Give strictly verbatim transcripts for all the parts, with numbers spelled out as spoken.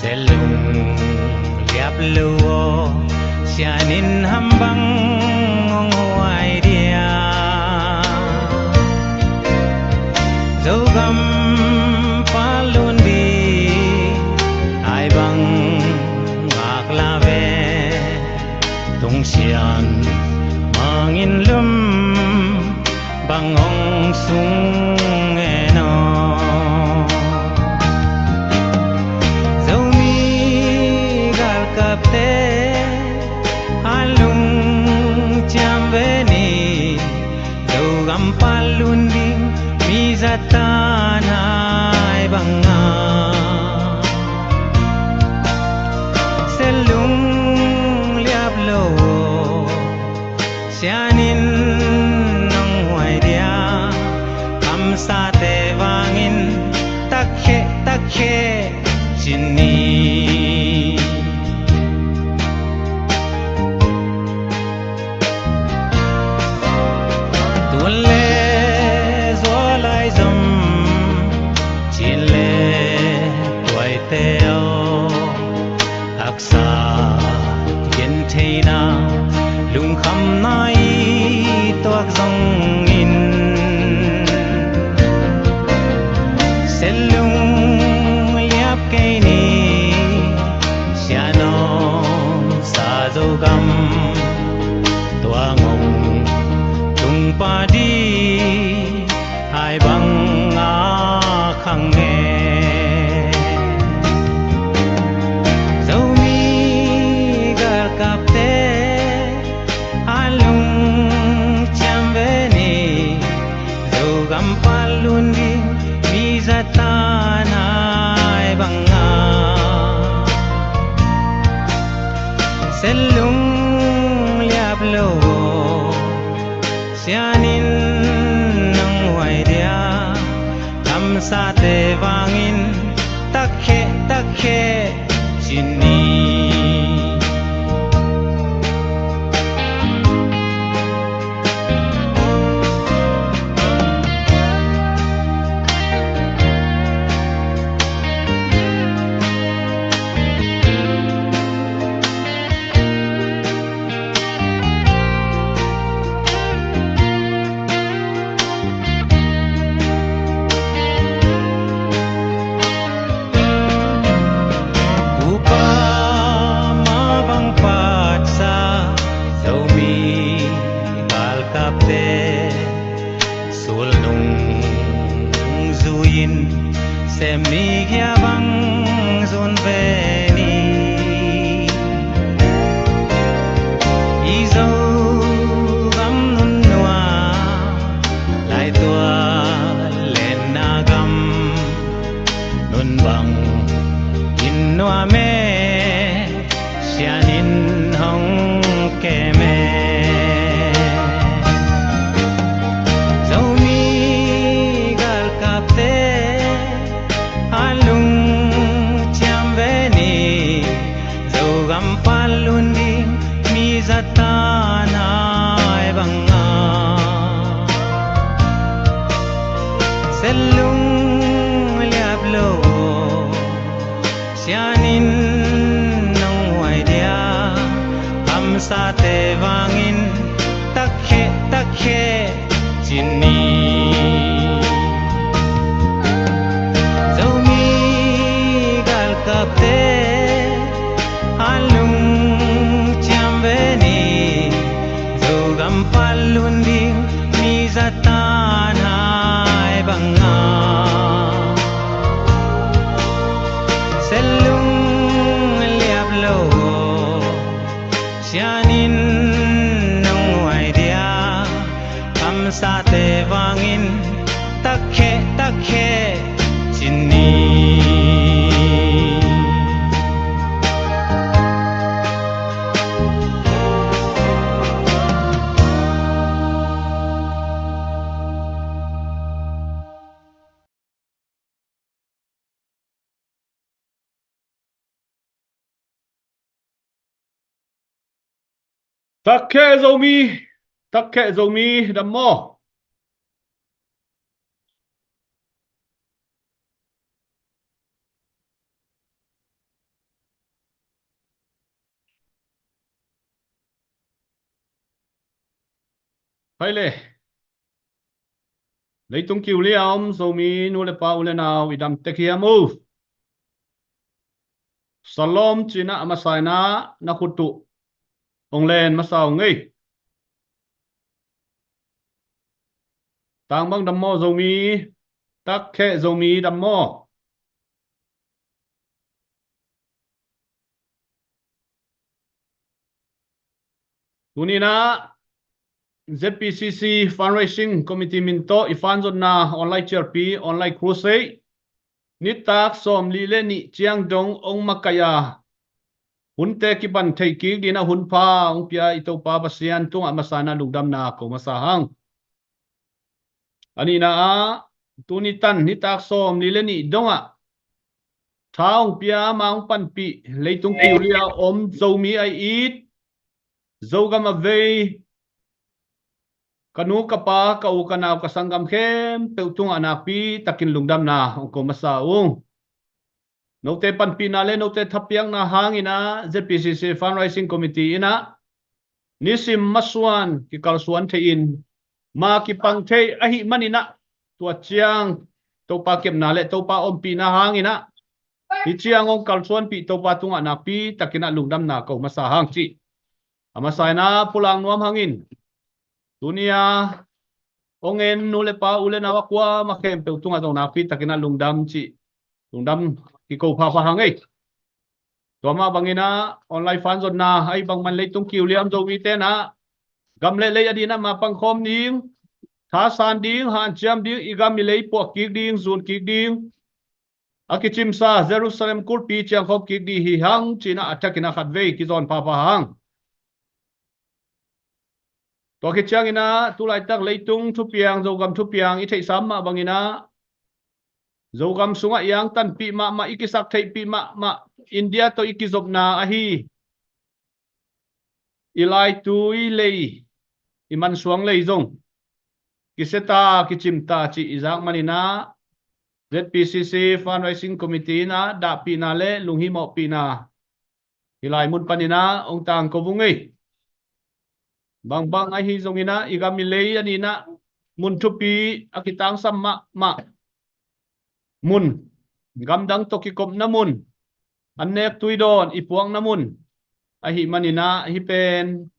Lung liap lo aw, sian in ham bang hong huai dia? Zogam palun di ai bang ngak la ve. Tung sian mangin lum bang hong sung en aw. Zomi galkapte a lungciam ve ni, Zogam palun ding mi zatan hai banga. Sia lung liap lo aw, sian in hong huai dia? Kamsate vangin takkhe takkhe ci ni. Tun le zual ai zom, cin le tuaite aw, haksa gentheihna lungkhamna i tuak zongin, sia lung liap kei ni. Sia nawngsa Zogam, tua ngong tung padi hai banga khang e. Zomi galkapte a lungciam ve ni, Zogam palun ding mi zatan hai banga. Sia lung liap lo aw, sian in hong huai dia? Kamsate vangin takkhe takkhe ci ni. Upa mah bang patsa Zomi galkapte sulnung zui-in sem ni, kia bang zun ve ni. I Zogam nunnuam, laitual lenna gam, nun bang in nuam e, sian in hong kem e. Zomi galkapte a lungciam ve ni, Zogam palun ding mi zatan hai banga. Sia lung liap lo aw, sian in hong huai dia? Kamsate vangin takkhe takkhe ci ni. Zomi galkapte a lungciam ve ni, Zogam palun ding mi zatan hai banga. Sia lung liap lo aw, sian in hong huai dia? Kamsate vangin takkhe takkhe ci ni. Takkhe Zomi, takkhe Zomi, dam maw? Hai le. Leitung kiu lia om Zomi nu le pa, u le nau, i dam tek hiam uh? Salom cina a masa ina na khut uh ong len masa ung ei. Tang bang dam maw Zomi? Tak kheh Zomi dam maw? Tuni ina Z P C C Fundraising Committee min tawh i fanzonna online cialpi, online crusade, nitak sawmli le nih ciang dong ong makaih a, hunte kipan theih kik dingin a hun pha ong pia i Topa Pasian tungah masa ina lungdamna ko masa hang. A nihna ah, tuni tan nitak sawmli le nih dongah tha ong pia, ma ong panpih, leitung kiu lia om Zomi a it, Zogam a vei, ka nu ka pa, ka u ka nau, ka sanggam khempeuh tungah nakpi takin lungdamna ong ko masa ung. Note panpihna le note thapiakna hangin ah Z P C C Fundraising Committee ina nisim masuan kikalsuan thei in, ma kipang thei ahih manin ah, tua ciang Topa kepna le Topa ompihna hangin ah, hi ciang ong kalsuanpih Topa tungah nakpi takin ah lungdamna ko masa hang ci. A masa ina pulak nuam hangin, tuni a ong en nu le pa, u le nau a kuamah khempeuh tungah zong nakpi takin ah lungdam ci, lungdam kiko phapha hang ei. Tua mah bangin ah online fanzonna ahi bangman leitung kiu lia om Zomite na gam le lei a dingin ah ma pangkhawm ding, thasan ding, hanciam ding, i gam i lei puak kik ding, zun kik ding, a kicimsa Jerusalem kulpi ciangkhawm kik ding hi hang cina a takin ah khatvei kizawn phapha hang. Tua khit ciangin ah tulaitak leitung thupiang, Zogam thupiang i theihsa mah bangin ah, Zogam sungah i angtanpih mahmah, i kisaktheihpih mahmah, India tawh i kizopna ahi i laitui lei, i mansuang lei zong kisia ta, kicim ta cih i zak manin ah, Z P C C Fundraising Committee ina dahpihna le lunghimawhpihna hi lai mun panin ah ong tangko vung ei. Bangbang ahi zongin ah i gam i lei a dingin ah mun thupi, a kitangsam mahmah mun, gamdang tawh kikopna mun, an nek tui dawn i puakna mun ahih manin ah, hih pen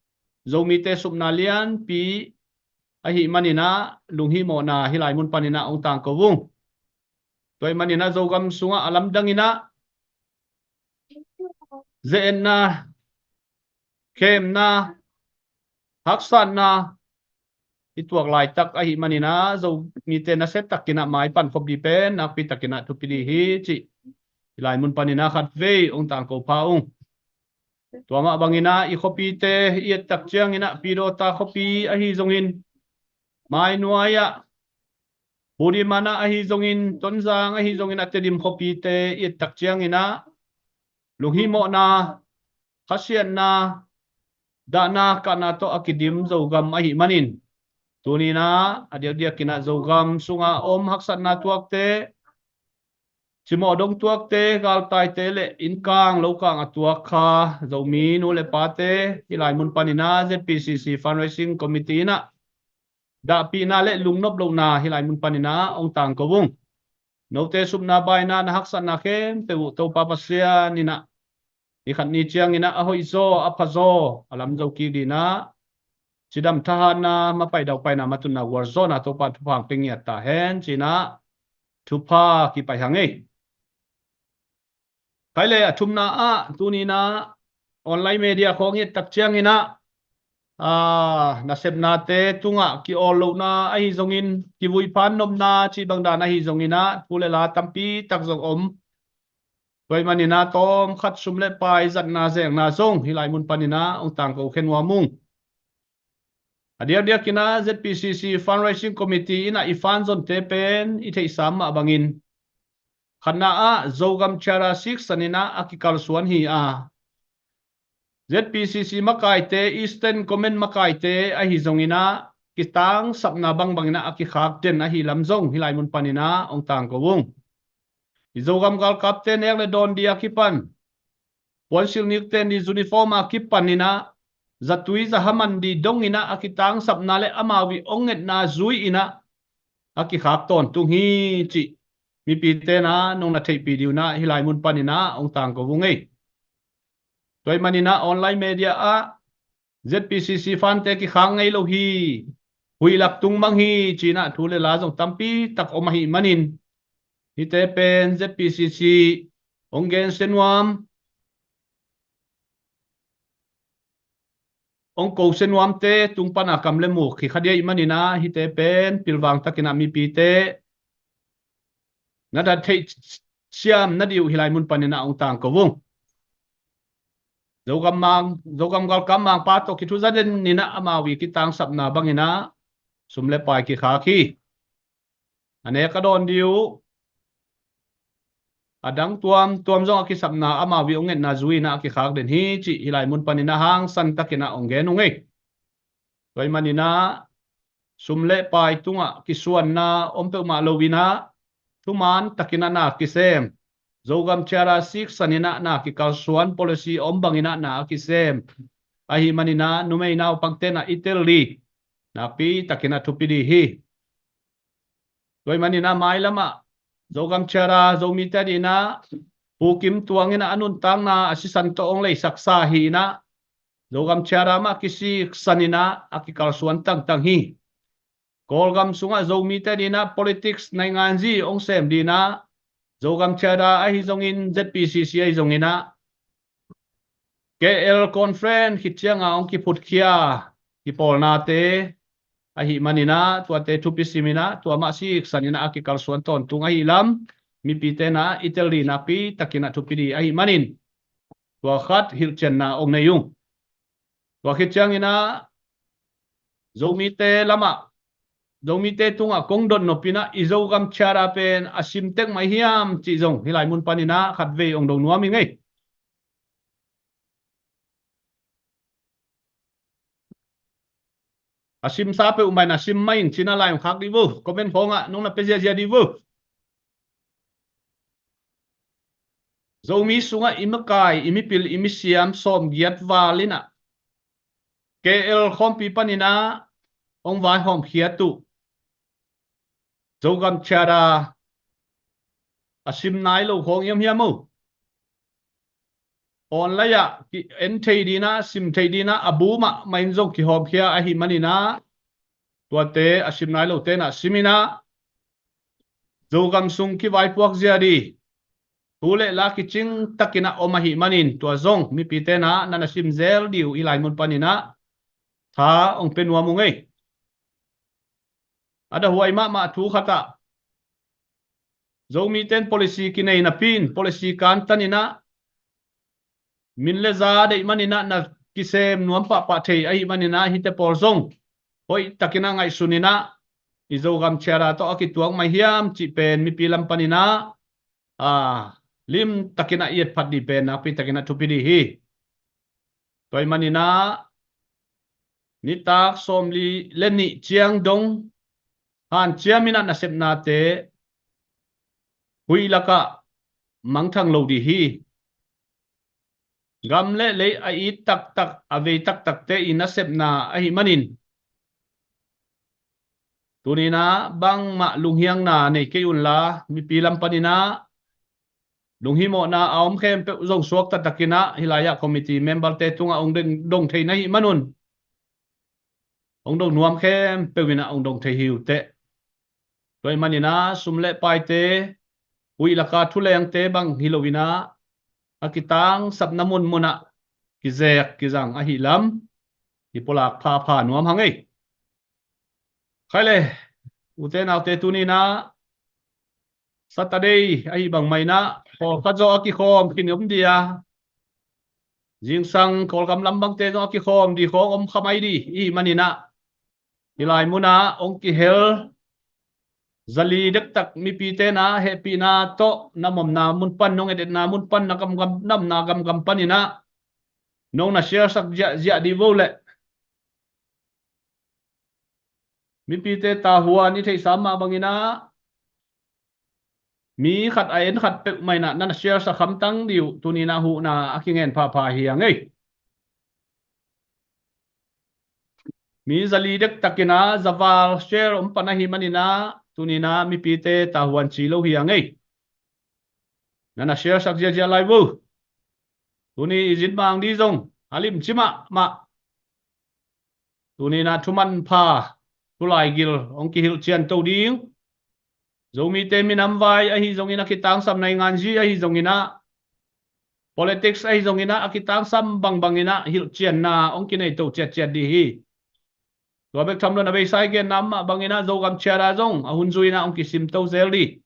Zomite supna lianpi ahih manin ah lunghimawhna hi lai mun panin ah ong tangko vung. Tua ahih manin ah Zogam sungah a lamdangin ah ze-etna, khemna, haksatna i tuak laitak ahih manin ah, Zomite nasia takin ah mai pan khop ding pen nakpi takin ah thupi ding hi cih hi lai mun panin ah khatvei ong tangko pha ung. Tua mah bangin ah i khuapite i et tak ciangin ah, Pidawta khuapi ahi zongin, Mainuai ah, Budiman ah ahi zongin, Tonzang ahi zongin ah, Tedim khuapite i et tak ciangin ah lunghimawhna, khasiatna, dahna kahna tawh a kidim Zogam ahih manin, tuni ina a diakdiakin ah Zogam sungah om haksatna tuakte, cimawh dong tuakte, galtaite le innkang lokang a tuak kha Zomi nu le pate hi lai mun panin ah Z P C C Fundraising Committee ina dahpihna le lungnop lohna hi lai mun panin ah ong tangko vung. Note supna baina, na haksatna khempeuh uh Topa Pasian in ah ni khat ni ciangin ah a hoihzaw, a phazaw a lam zo kik dingin ah, cidam thahatna, mapai daupaina, matunna gualzawhna Topa thupha ong pia ngiat ta hen cin ah thupha kipai hang ei. Hai le, a thumna ah tuni ina online media khawng i et tak ciangin ah, nasepnate tungah ki-awl lohna ahi zongin, kivui phan nopna cih bang dan ahi zongin ah, thu le la tampi tak zong om. Tua ahih manin ah tawmkhat sum le pai zatna, zengna zong hi lai mun panin ah ong tangko khe nuam ung. A diakdiakin ah Z P C C Fundraising Committee in ah i fanzonte pen i theihsa mah bangin, khatna ah Zogam Charter Six sanin ah a kikalsuan hi a, Z P C C makaite, Eastern Command makaite ahi zongin ah, kitangsapna bangbangin ah a kikhak den ahi lam zong hi lai mun panin ah ong tangko ung. I Zogam galkapte nek le dawn ding a kipan, puansilh nikte ni uniform a kipan in ah, zatui zaha man ding dong in ah a kitangsapna le amau ii hong ngetna zui in ah a kikhak tawntung hi cih mipite in ah nong na theihpih ding un ah hih lai mun panin ah hong tangko ung ei. Tua ahih manin ah online media ah Z P C C fante kikhak ngei lo hi, huih lak tung mang hi ci-in ah thu le la zong tampi tak om ahih manin hihte pen Z P C C hong gensia nuam, hong kosia nuamte tung pan a kam le muk hi kha ding ahih manin ah hihte pen pilvang takin ah mipite na dat theih siam nading uh hih lai mun panin ah hong tangko ung. Zogam mang, Zogam galkap mangpa tawh kithuza den in ah amau ii kitangsapna bangin ah sum le pai kikhak hi. A nek a dawn ding uh, a dang tuamtuam zong a kisapna amau ii hong ngetna zui in ah a kikhak den hi cih hih lai mun panin ah hangsan takin ah hong gen ung ei. Tua ahih manin ah sum le pai tungah kisuanna om peuhmah lo in ah thuman takin ah na kisem, Zogam Charter siksan in ah na kikalsuan, policy om bangin ah na a kisem ahih manin ah numei naupangte in ah i tel ding nakpi takin ah thupi ding hi. Tua ahih manin ah mailam ah Zogam Charter Zomite adingin ah Pu Kim Tuang in ah a nuntakna a sisan tawh hong leisaksa hi in ah Zogam Charter mah kisiksan in ah a kikalsuan tangtang hi. Kawlgam sungah Zomite adingin ah politics nainganzi hong sem dingin ah Zogam Charter ahi zongin Z P C C ahi zongin ah K L conference khit ciangin hong kiphutkhia kipawlnate ahih manin ah tuate thupi sim in ah tua mah siksan in ah a kikalsuan tawntung ahih lam mipite in ah i tel ding nakpi takin ah thupi ding ahih manin tua khat hilhcianna hong nei ung. Tua khit ciangin ah Zomite lamah, Zomite tungah kong dot nop in ah i Zogam Charter pen a sim tek mah hiam cih zong hih lai mun panin ah khatvei hong dong nuam ing ei. A simsa peuhmah in a sim mah ing ci-in ah lai hong khak dih vo. Comment khawngah nong na pia ziahziah dih vo. Zomi sungah i makai, i mipil, i misiam sawmgiat val in ah K L khawmpi panin ah hong vaihawmkhiat uh Zogam Charter a sim nai lo khawng i om hiam maw? Online ah ki en thei dingin ah, sim thei dingin ah, a bu mahmah in zong kihawmkhia ahih manin ah tuate a sim nai lote in ah sim in ah Zogam sung kivaipuak zia ding thu le la kicing takin ah om ahih manin tua zong mipite in ah na na sim zel ding uh hih lai mun panin ah tha hong pia nuam ung ei. A dahuai mahmah thu khat ah Zomite in policy kinei napi in policy kantan in ah min le za deih manin ah na kisem nuam pahpah thei ahih manin ah hihte pawl zong hoih takin ah ngaihsun in ah i Zogam Charter tawh a kituak mah hiam cih pen mipi lam panin ah lim takin ah i etphat ding pen nakpi takin ah thupi ding hi. Tua ahih manin ah nitak sawmli le nih ciang dong hanciam in ah nasepnate huih lakah mangthang lo ding hi. Gam le lei a it taktak, a vei taktakte i nasepna ahih manin tuni in ah bangmah lunghiangna nei kei unla mipi lam panin ah lunghimawhna a om khempeuh zong suakta takin ah hih lai ah committee memberte tungah hong dong thei na hih manun hong dong nuam khempeuh in ah hong dong thei hi uh teh. Tua ahih manin ah sum le paite, huih laka thulengte bang hi lo in ah a kitangsapna munmun ah kizek kizang ahih lam i pulak phapha nuam hang ei. Khai le, ute naute, tuni in ah Saturday ahih bang mah in ah pawlkhat zong a kikhawm khin om ding a, zingsang Kawlgam lam bangte zong a kikhawm ding khawng om kha mai ding i hih manin ah hih lai mun ah hong kihel zali dektak mipite in ah hehpihna tawh na omna mun pan, nong et-etna mun pan, na gamgam, na omna gamgam panin ah nong na share sak ziahziah dih vo leh. Mipite tavuan i theihsa mah bangin ah mi khat a en khat peuhmah in ah na na share sak hamtang dih uh tuni in ah huhna a kingen phapha hi hang ei. Mi zali dektakin ah zaval share om pan ahi manin ah, tuni-in ah mipite tavuan ci lo hi a ngei. Na na share sak ziahziah lai vo. Tuni i zin mang ding zong a limci mahmah. Tuni-in ah thumanpha, thulaigil hong kihilhcian to ding. Zomite minam vai ahi zongin, a kitangsam nainganzi ahi zongin ah, politics ahi zongin ah, a kitangsam bangbangin ah hilhcianna hong kinei to ciatciat ding hi. Tua bek tham lo-in a beisa i genna mah bangin ah Zogam Chat ah zong a hun zui-in ah hong kisim to zel ding.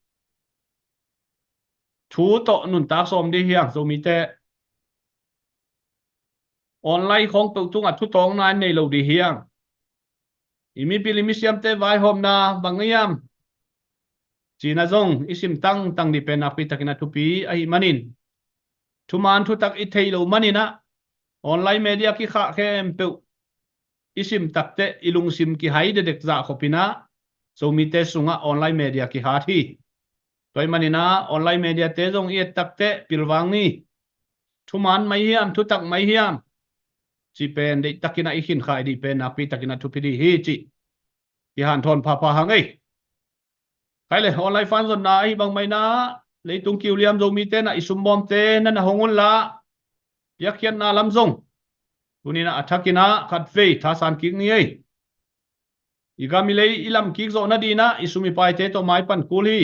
Thu tawh nuntak sawm ding hi hang, Zomite. Online khawng peuh tungah thu tawngna in nei lo ding hi hang. I mipil i misiamte vaihawmna bang hiam cihna zong i sim tangtang ding pen nakpi takin a thupi ahih manin, thuman thutak i theih loh manin ah online media kikhah khempeuh i sim takteh i lungsim kihai dekdek zah khopin ah Zomite sungah online media kihat hi. Tua ahih manin ah online mediate zong i et takteh pilvang ni. Thuman mai hiam, thutak mai hiam cih pen deihtakin ah i khinkhai ding pen nakpi takin a thupi ding hi cih kihanthawn phapha hang ei. Khai le, online fan zonna ahi bang mai-in ah leitung kiuliam Zomite na i sumbawmte na na hong un la, piakkhiatna lam zong tuni-in ah a thakin ah khatvei thasan kik ni ei. I gam i lei i lam kik zawh nadingin ah i sum i paite tawh maipan kul hi.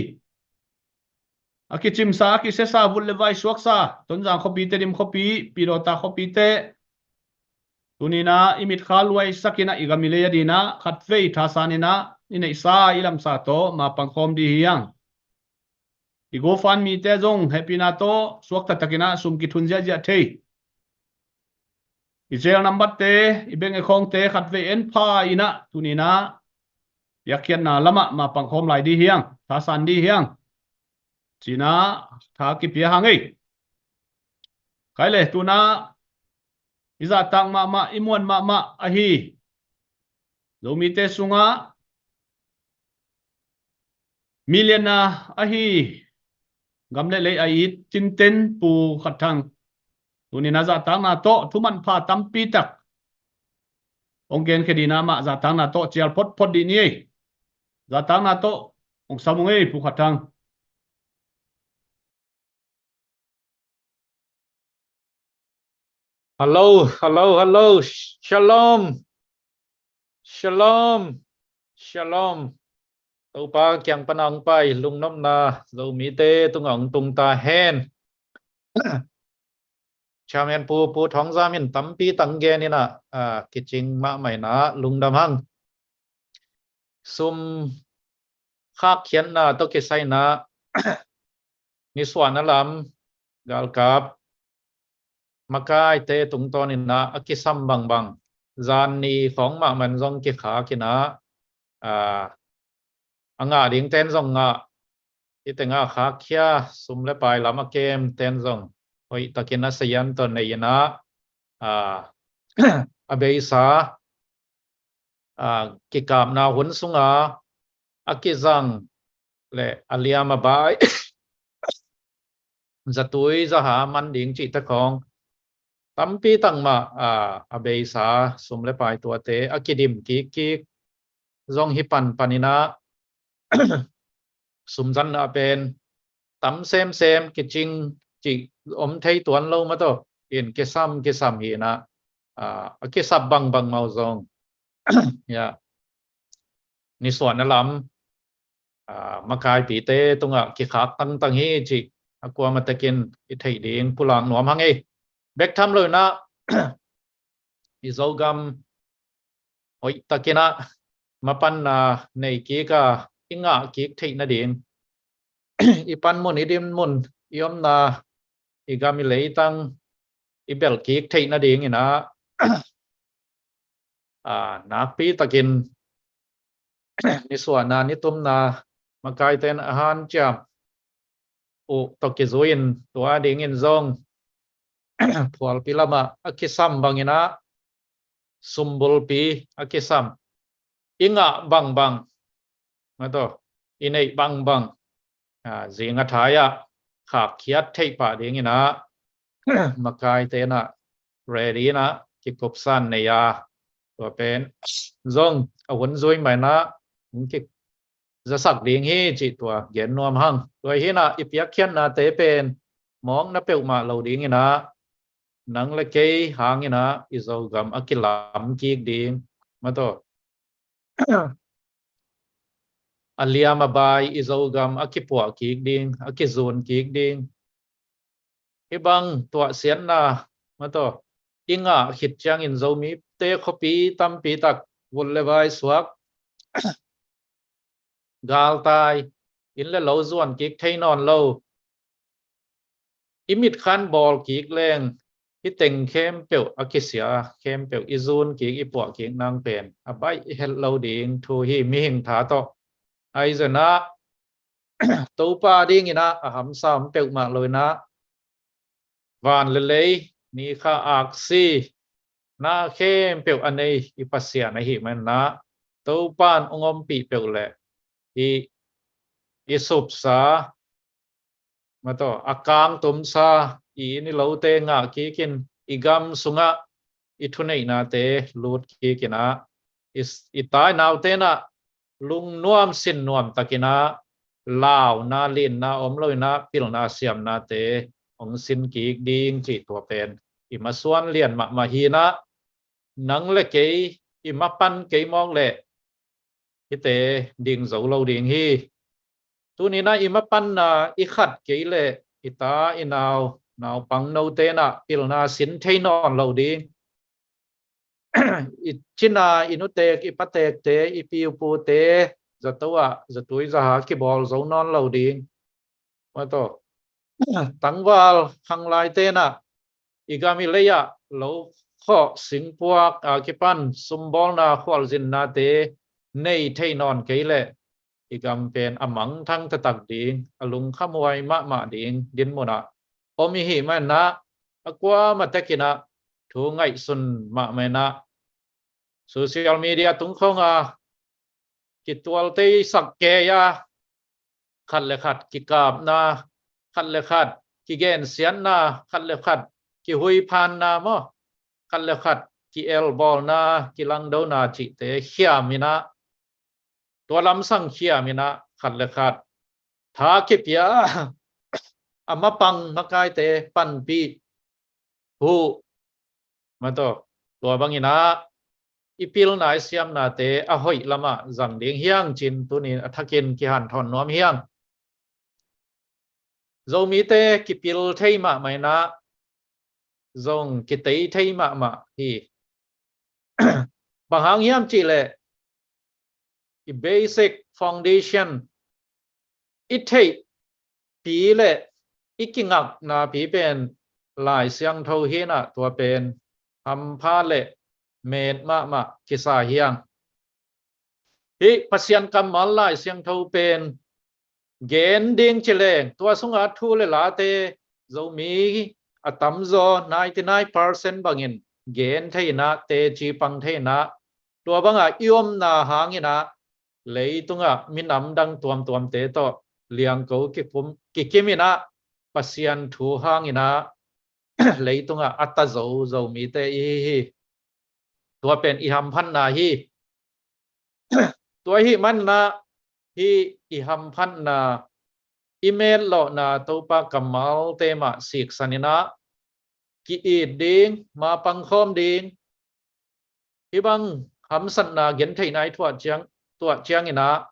A kicimsa, a kisiasa, vut le vai suaksa Tonzang khuapi, Tedim khuapi, Pidawta khuapite, tuni-in ah i mitkhak luaisakin ah i gam i lei adingin ah khatvei thasanin ah i neihsa i lamsa tawh mapang khawm ding hi hang. I GoFundMe-te zong hehpihna tawh suakta takin ah sum kithun ziahziah thei. I cell number-te, i bank account-te khatvei en pha-in ah tuni-in ah piakkhiatna lamah mapang khawm lai ding hi hang, thasan ding hi hang, ci-in ah tha kipia hang ei. Khai le, tu-in ah i zahtak mahmah, i muan mahmah ahi Zomite sungah millionaire ahi, gam le lei a it tinten Pu Khat Thang, tuni-in ah zahtakna tawh thumanpha tampi tak hong genkhia dingin ah, amah zahtakna tawh cial photphot dih ni ei. Zahtakna tawh hong sam ung ei, Pu Khat Thang. Hello, hello, hello. Shalom. Shalom. Shalom. Topa kiang pan a hong pai lungnopna Zomite tungah hong tung ta hen. Chairman Pu, Pu Thawng Zam in tampi tak gen in ah, a, kicing mahmah in ah lungdam hang. Sum khakkhiatna tawh kisai-in ah nisuahna lam galkap makaite tungtawnin ah a kisam bangbang, zan ni khawng mahmah in zong kikhak in ah, a, a ngah dingten zong ngah, hih teng a khakkhia sum le pai lam a kemten zong hoihtakin a sazian tawh nei in ah, a, a beisa, a, kikapna hun sunga a kizang le a liam a bai, zatui zaha man ding cihte khawng tampi tak mah, a, a beisa sum le pai tuate a kidim kikkik zong hi panpanin ah, sumzanna pen tam semsem, kicing cih om thei tuan lo mah tawh in kisam kisam hi in ah, a, a kisap bangbang mah uh zong, ya, nisuahna lam, a, makaipite tungah kikhak tangtang hi cih a kuamah takin i theih ding pulak nuam hang ei. Bek tham lo-in ah i Zogam hoihtakin ah mapanna nei kik a, i ngah kik theih nading, i panmun, i dinmun, i omna, i gam i leitang i belh kik theih nadingin ah, a, nakpi takin nisuahna, nitumna makaite'n a hanciam uh tawh kizui-in, tua dingin zong phualpi lamah a kisam bangin ah, sumbulpi a kisam, i ngah bangbang, mah tawh i neih bangbang, a, zing a thai-ah khakkhiat theih pah dingin ah makaite'n ah ready in ah kikupsan nei a, Tua pen zong a hun zui mah in ah hong kizasak ding hi cih tua gen nuam hang. Tua hi in ah i piakkhiatnate pen mawkna peuhmah lo ding in ah nang le kei hang in ah i Zogam a kilam kik ding, mataw, a liam a bai i Zogam a kipuah kik ding, a kizun kik ding. Hih bang tuahsiatna, mataw, i ngah khit ciangin Zomite khuapi tampi tak vun le vai suak, galtai, inn le lo zuan kik thei nawn lo, i mitkhan bawl kik leng, hih teng khempeuh a kisia, khempeuh i zun kik, i puah kik nang pen a baih het lo ding thu hi, mihing tha tawh. Ahi zongin ah Topa dingin ah a hamsa om peuhmah lo in ah, van le lei, ni kha aksi, na khempeuh a nei i Pasian ahih manin ah, Topan hong ompih peuh leh i, i supsa, mataw, a kangtumsa, i inn i lote ngah kik in, i gam sungah i thuneihnate lut kik in ah, i, i ta i naute in ah lungnuam sinnuam takin ah, launa linna om lo in ah pilna siamnate hong sin kik ding cih tua pen i masuan lian mahmah hi in ah, nang le kei i mapan kei mawk leh hihte ding zo lo ding hi. Tuni in ah i mapanna i khat kei leh i ta i nau, naupang note in ah pilna sin thei nawn lo ding. I cina, i nutek, i patekte, i pi i pute zato ah zatui zaha kibawl zo nawn lo ding. Mataw, tangval khanglaite in ah i gam i lei ah lo khawh singpuak a kipan sumbawlna khualzinnate nei thei nawn kei leh i gam pen a mangthang taktak ding, a lungkhamhuai mahmah ding dinmun ah om ihih manin ah, a kuamah tekin ah thu ngaihsun mahmah in ah, social media tung khawng a kitualteisak kei a, khat le khat kikapna, khat le khat kigensiatna, khat le khat kihuiphanna maw, khat le khat kielbawlna, kilangdona cihte khiam in ah, tua lamsang khiam in ah khat le khat tha kipia a, a mapang makaite panpih, huh, mataw, tua bangin ah i pilna i siamnate a hoih lamah zang ding hi hang ci-in tuni in a thakin kihanthawn nuam hi hang. Zomite kipil thei mahmah in ah, zong kitei thei mahmah hi. Bang hang hiam cih leh i basic foundation, i theihpi le i kingaknapi pen Lai Siangtho hi in ah, tua pen hampha le met mahmah kisa hi hang. Hih Pasian kammal Lai Siangtho pen gen ding ci leng, tua sunga thu le late Zomi a tamzaw ninety nine percent bangin gen thei in ah, teci pang thei in ah, tua banga i omna hangin ah leitungah minam dang tuamtuamte tawh liangko kikum, kikim in ah, Pasian thu hangin ah leitungah a ta zo Zomite i hi hi. Tua pen i hamphatna hi. Tua ahih manin ah hih i hamphatna, i metlawhna Topa kammalte mah siksan in ah, ki-it ding, mapang khawm ding. Hih bang hamsatna gentheihna i tuah ciang, tuah ciangin ah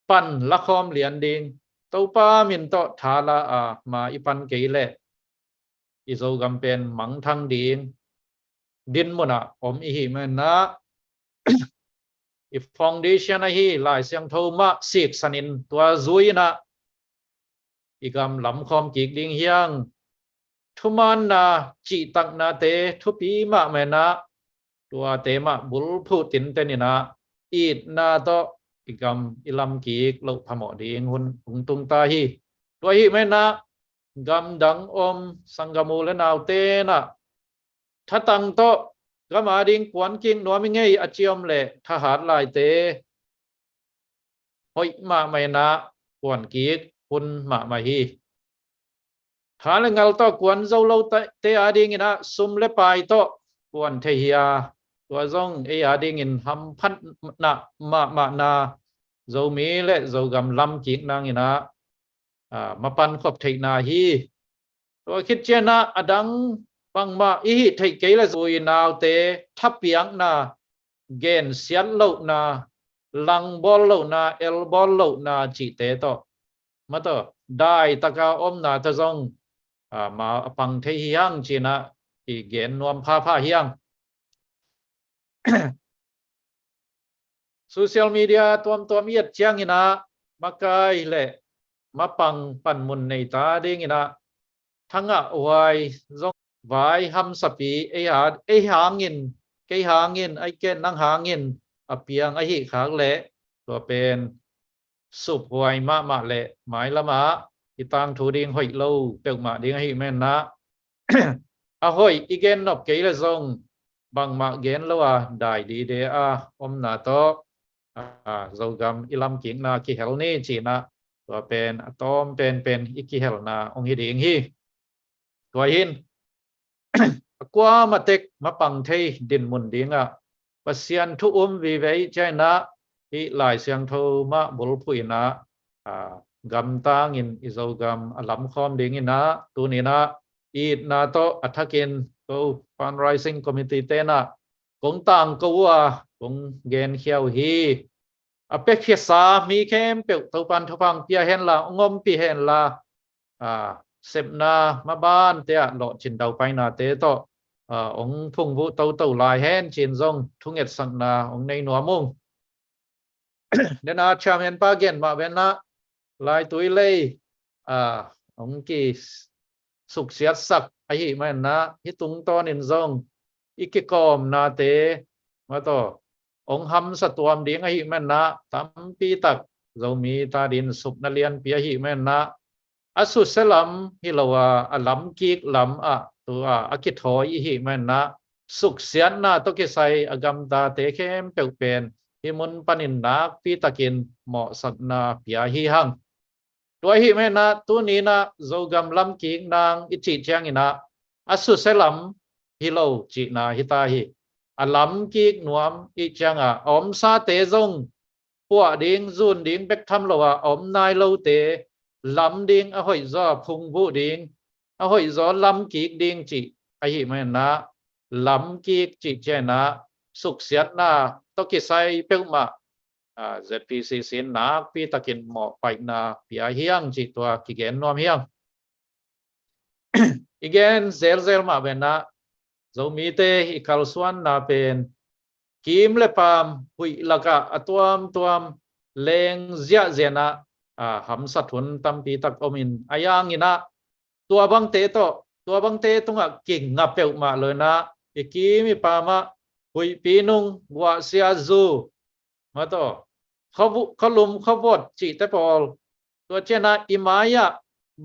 pan la khawm lian ding. Topa min tawh tha la a, ma i pan kei leh i Zogam pen mangthang ding dinmun ah om ihih manin ah, i foundation ahi Lai Siangtho mah siksan in, tua zui in ah i gam lamkhawm kik ding hi hang. Thumaanna, cihtaknate thupi mahmah in ah, tuate mah bulphuh tinten in ah, itna tawh i gam i lam kik loh phamawh ding hun hong tung ta hi. Tua ahih manin ah gamdang om sanggam u le naute in ah, thatang tawh gam ading kuan kik nuam i ngei a ci om leh thahat laite hoih mahmah in ah kuan kik hun mahmah hi. Tha le ngal tawh kuan zo lote adingin ah sum le pai tawh kuan thei hi a, tua zong ei a dingin hamphatna mahmahna, Zomi le Zogam lamkik nangin ah, aa, mapan khop theihna hi. Tua khit ciangin ah a dang bangmah i hih theih kei le zui naute thapiakna, gensiat lohna, langbawl lohna, elbawl lohna cihte tawh, ma tawh, daitaka omna tawh zong, aa, ma a pang thei hi hang ci-in ah i gen nuam phapha hi hang. Social media tuamtuam i et ciangin ah makai le mapang panmun nei ta dingin ah thangah huai zong vai hamsapi ei ha-, ei hangin, kei hangin, ei ken nang hangin a piang ahi khak leh tua pen suphuai mahmah le mailamah i tangthu ding hoih lo peuhmah ding ahi manin ah, a hoih i gen nop kei le zong bangmah gen lo a dai dide a omna tawh, aa, Zogam i lamkikna kihel ni ci-in ah tua pen a tawm penpen i kihelna hong hi ding hi. Tua hi-in a kuamah tek mapang thei dinmun dingah Pasian thu um vive ciangin ah hih Lai Siangtho mah bulphuh in ah, aa, gamtangin i Zogam a lamkhawm dingin ah tuni-in ah itna tawh a thakin ko fundraising committee te'n ah kong tangko uh a kong genkhia uh hi. A piakhiasa mi khempeuh Topan thupha pia henla, hong ompih henla, aa, sepna mabante ah lawhcin daupainate tawh, aa, hong phungvuh toto lai hen ci-in zong thungetsakna hong nei nuam ung. Dena chairman pa gen mah ven ah, laitui lei, aa, hong kisuksiatsak ahi manin ah hih tungtawnin zong i kikawmnate, ma tawh, hong hamsa tuam ding ahi manin ah tampi tak Zomi ta dingin supna lianpi ahi manin ah a susia lam hi lo a, a lamkik lam ah tua a kithawi i hih manin ah suksiatna tawh kisai a gamtate khempeuh pen hih mun panin nakpi takin mawhsakna pia hi hang. Tua ahi manin ah tuni-in ah Zogam lamkik nang i cih ciangin ah a susia lam hi lo cihna hi ta hi. A lamkik nuam i ciangah a omsate zong puah ding, zun ding bek tham lo a, a om nai lote lam ding, a hoihzaw a phungvuh ding, a hoihzaw lamkik ding cih ahi manin ah lamkik cih ciangin ah suksiatna tawh kisai peuhmah, aa, Z P C C in nakpi takin mawhpaihna pia hi hang cih tua kigen nuam hi hang. I gen zelzel mah ven ah Zomite i kalsuanna pen kim le paam huih lakah a tuamtuam leng ziahziah in ah, aa, hamsat hun tampi tak om in a, ahih hangin ah tua bangte tawh, tua bangte tungah kinga peuhmah lo-in ah i kim i paam ah huihpi nung, guahsia zu, ma tawh, khuavu-, khualum khuavot cihte pawl, tua ciangin ah i mai-ah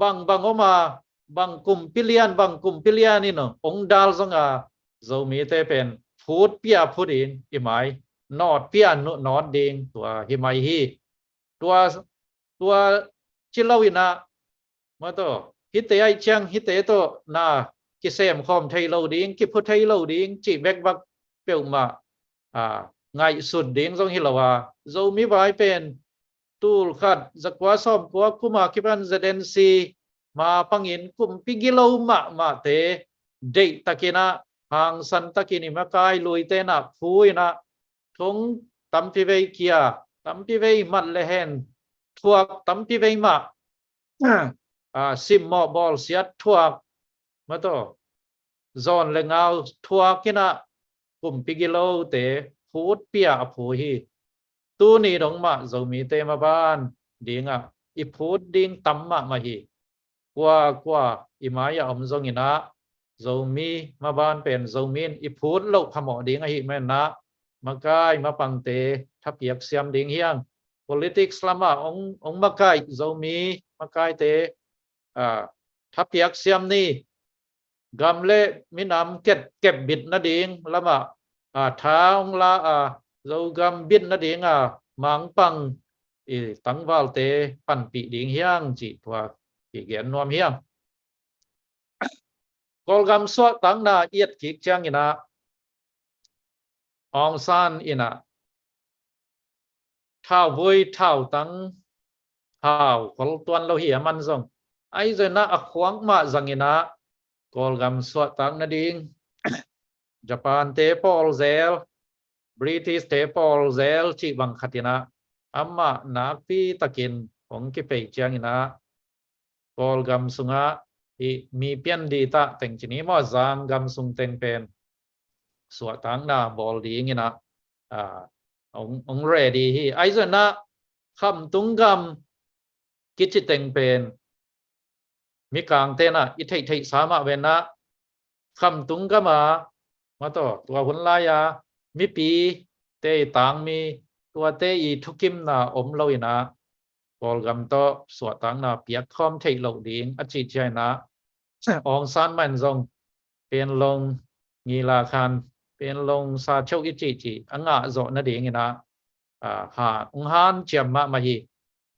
bang bang om a, bang kumpi lian, bang kumpi lian in hong dal zong a, Zomite pen phutpi a phu ding, i mai nawtpi a nu-, nawt ding, tua hi mai hi. Tua, tua ci lo-in ah, ma tawh, hihte ahih ciang hihte tawh na kisem khawm thei lo ding, kiphu thei lo ding cih bekbak peuhmah, aa, ngaihsut ding zong hi lo a, Zomi vai pen tul khat zakua sawmkua kum a kipan Z N C ma pangin kumpi gilo mahmahte deihtakin ah, hangsan takin i makai luite in ah phu in ah, thong tampi vei kia, tampi vei mat le hen thuak, tampi vei mah, aa, simmawh bawlsiat thuak, ma tawh, zawn le ngau thuak in ah kumpi gilote phutpi a a phu hi. Tuni dong mah Zomite maban dingah i phut ding tam mahmah hi. Kuakua i mai-ah om zongin ah, Zomi maban pen Zomi in i phut loh phamawh ding ahi manin ah, makai mapangte thapiak siam ding hi hang. Politics lamah hong, hong makaih Zomi makaite, aa, thapiak siam ni. Gam le minam kep, kep bit nading lamah, aa, tha hong la a, Zogam bit nading a mangpang i tangvalte panpih ding hi hang cih tua kigen nuam hi hang. Kawlgam suahtakna i et kik ciangin ah, Aung San in ah thauvui, thautang, thau khol tuan lo hi a man zong. Ahi zongin ah a khuak mah zangin ah Kawlgam suahtak nading Japan te pawl zel, British te pawl zel cih bang khat in ah amah nakpi takin hong kipei ciangin ah Kawlgam sungah hih mi pian di tah teng ci ni maw, Zangam sung teng pen suahtakna bawl dingin ah, ah, hong, hong ready hi. Ahi zongin ah Khamtung gam kici teng pen mikangte in ah i theihtheihsa mah ve in ah Khamtung gam a, mataw, tua hun lai-a mipite i tangmi, tuate i thukimna om lo in ah Kawlgam tawh suahtakna piak khawm theih loh ding a cih ciangin ah Aung San mah in zong Panglong ngila khan, Panglong sa cheu i cih cih a ngah zawh nadingin ah, ah, ha, hong hanciam mahmah hi.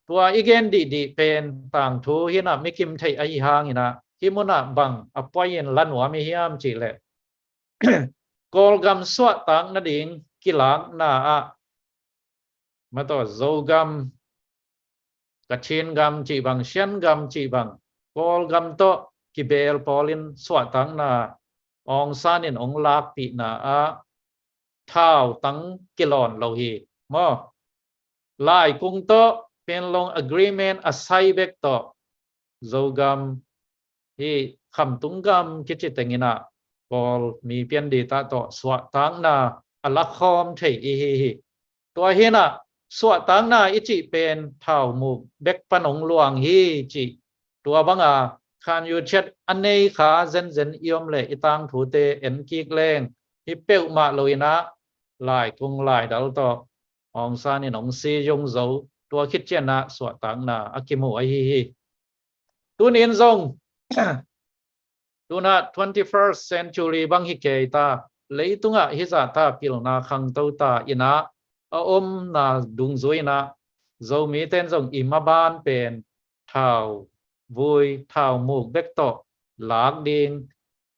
Tua i gen dihdih pen tangthu hi in ah mikim theih ahi hangin ah hih munah bang a poi in la nuam i hiam cih leh Kawlgam suahtak nading kilakna ah, mataw, Zogam, Kachin gam cih bang, Shan gam cih bang, Kawlgam tawh kibeel pawl in suahtakna Aung San in hong lakpihna ah thautang kilawn lo hi maw. Laikung tawh Panglong Agreement a sai bek tawh Zogam hih Khamtung gam kici tengin ah Kawl mi pian di tah tawh suahtakna a lakhawm thei i hi hi. Tua hi in ah suahtakna i cih pen thaumuk bek pan hong luang hi cih. Tua banga khan yu chet a nei kha zenzen i om leh i tangthute en kik leng hi peuhmah lo in ah laikung laidal tawh Aung San in hong si zung zo, tua khit ciangin ah suahtakna a kimu ahi hi. Tuni in zong tuna twenty-first century bang hi kei ta, leitungah hih zahta pilna khangto ta in ah a omna dungzui in ah Zomite in zong i maban pen thauvui, thaumuk bek tawh lak ding,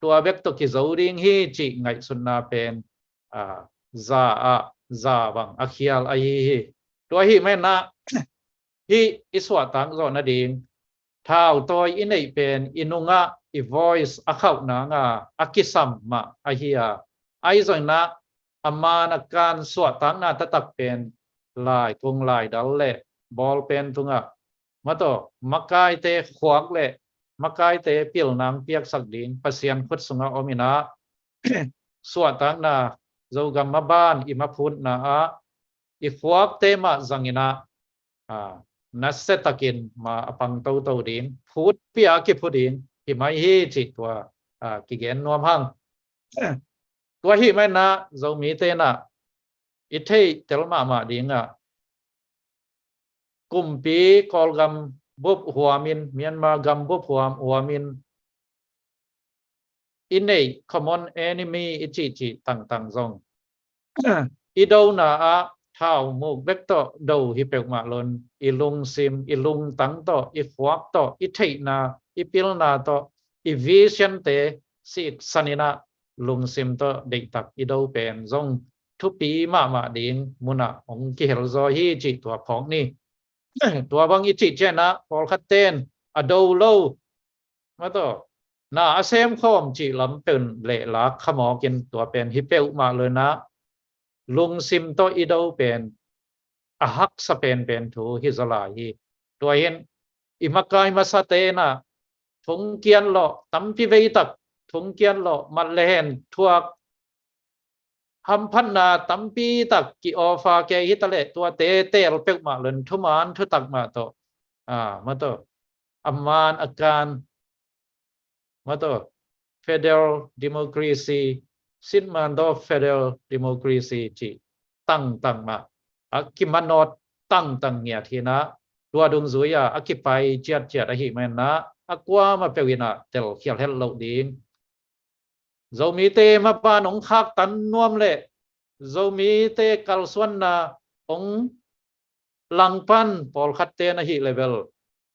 tua bek tawh kizo ding hi cih ngaihsutna pen, ah, za ah za bang a khial ahi hi. Tua ahih manin ah hih i suahtak zawh nading thautawi i neih pen i nungah i voice a khauh nanga a kisam mah ahi a, ahi zongin ah a man a kan suahtakna taktak pen laikung laidal le bawlpen tungah, mataw, makaite khuak le makaite pilna hong piaksak ding Pasian khut sungah om in ah suahtakna Zogam maban i maphutna ah i khuakte mah zangin ah, ah, nasia takin ma a pang toto ding, phutpih a kiphu ding hi mai hi cih tua, ah, kigen nuam hang. Tua ahih manin ah Zomite in ah i theih tel mahmah dingah kumpi Kawlgam bup huamin, Myanmar gam bup huam huamin i neih common enemy i cihcih tangtang zong i dona ah thaumuk bek tawh do hi peuhmah lo in i lungsim, i lungtang tawh, i khuak tawh, i theihna, i pilna tawh, i vision-te siksan in ah lungsim tawh deihtak i do pen zong thupi mahmah ding munah hong kihelzaw hi cih tua phawk ni. Tua bang i cih ciangin ah pawlkhatte in a do lo, mataw, na a semkhawm cih lam pen lehlak khamawk in tua pen hi peuhmah lo in ah lungsim tawh i do pen a haksa penpen thu hi zaw lai hi. Tua hi in i makai masate in ah thongkiat lawh tampi veitak, thongkiat lawh mat le hen thuak hamphatna tampi tak ki-offer kei hi taleh tuate teel peuhmah lo in thuman thutak mah tawh, ah, mataw, a man a kan, mataw, federal democracy, sitmandaw federal democracy cih tangtang mah a kimanawt tangtang ngiat hi in ah tua dungzui ah a kipai ciatciat ahih manin ah a kuamah peuh in ah telkhial het loh ding. Zomite mapan hong khaktan nuam le Zomite kalsuanna hong langpan pawlkhatte in ahih leh bel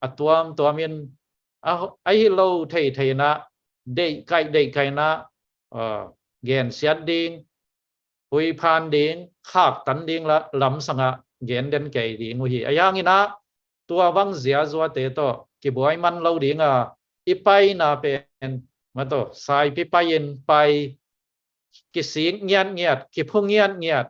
a tuamtuamin a, ahi lo theithei in ah deihkaih deihkaih in ah, ah, gensiat ding, huiphan ding, khaktan ding la lamsangah gen den kei ding uh hi. Ahi hanginah tua bang ziazuate tawh kibuai man lo dinga i paina pen, mataw, saipi pai-in pai, kisik ngiatngiat, kiphu ngiatngiat,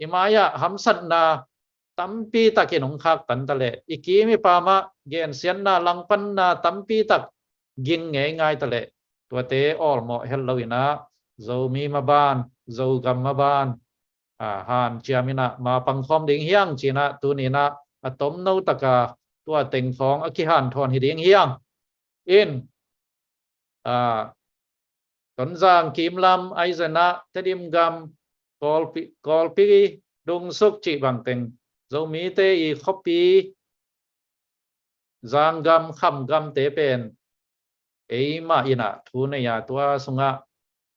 i mai-ah hamsatna tampi takin hong khaktan taleh, i kim i pamah gensiatna, langpanna tampi tak ging ngeingai taleh, tuate awlmawh het loinah Zomi maban, Zogam maban, a, hanciam inah mapangkhawm ding hiang cinah tuninah a tomno taka tua tengkhawng a kihanthawn hi ding hiang. In, a, Tonzang kimlam, ahi zongah Tedim gam, Kawlpi, Kawlpi dungsuk cih bangteng Zomite i khuapi, Zanggam, Khamgamte pen eimah inah thu nei a, tua sungah,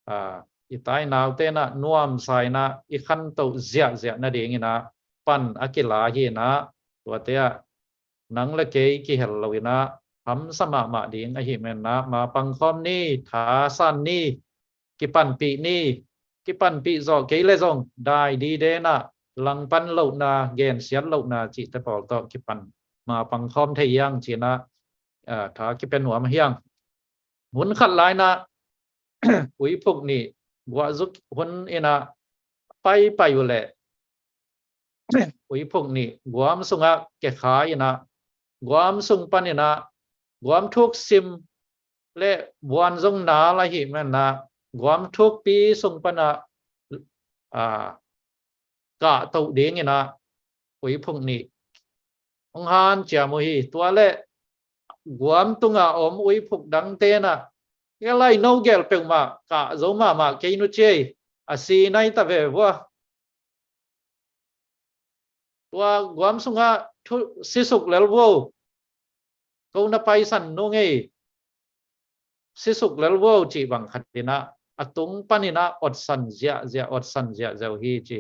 a, i tainaute inah nuamsa inah i khantoh ziahziah nadinginah pan a kila hi inah, tuate ah nang le kei kihel loinah hamsa mahmah ding ahi menah mapangkhawm ni, thasan ni, kipanpih ni, kipanpih zawh kei le zong dai dide inah langpan lohna, gensiat lohna cihte pawl tawh kipan mapangkhawm thei hiang cinah, a, tha kipia nuam hiang. Hun khat lainah uiphuk nih guahzuk hun inah paipai uh leh uiphuk nih guam sungah kekha inah, guam sung paninah guam thuk sim le buan zong nal ahi menah guam thukpi sung panah, a, kahtoh dinginah uiphuk nih hong hanciam uh hi. Tua le guam tunga om uiphuk dangte inah, "Ka lai no gel peuhmah kah zo mahmah kei nu ciei, a si nai ta ve vua. Tua guam sungah thu sisuk lel vua, ko na paisan nu ngei, sisuk lel vua," cih bang khat inah a tung paninah otsan ziahziah, otsan ziahziah uh hi ci.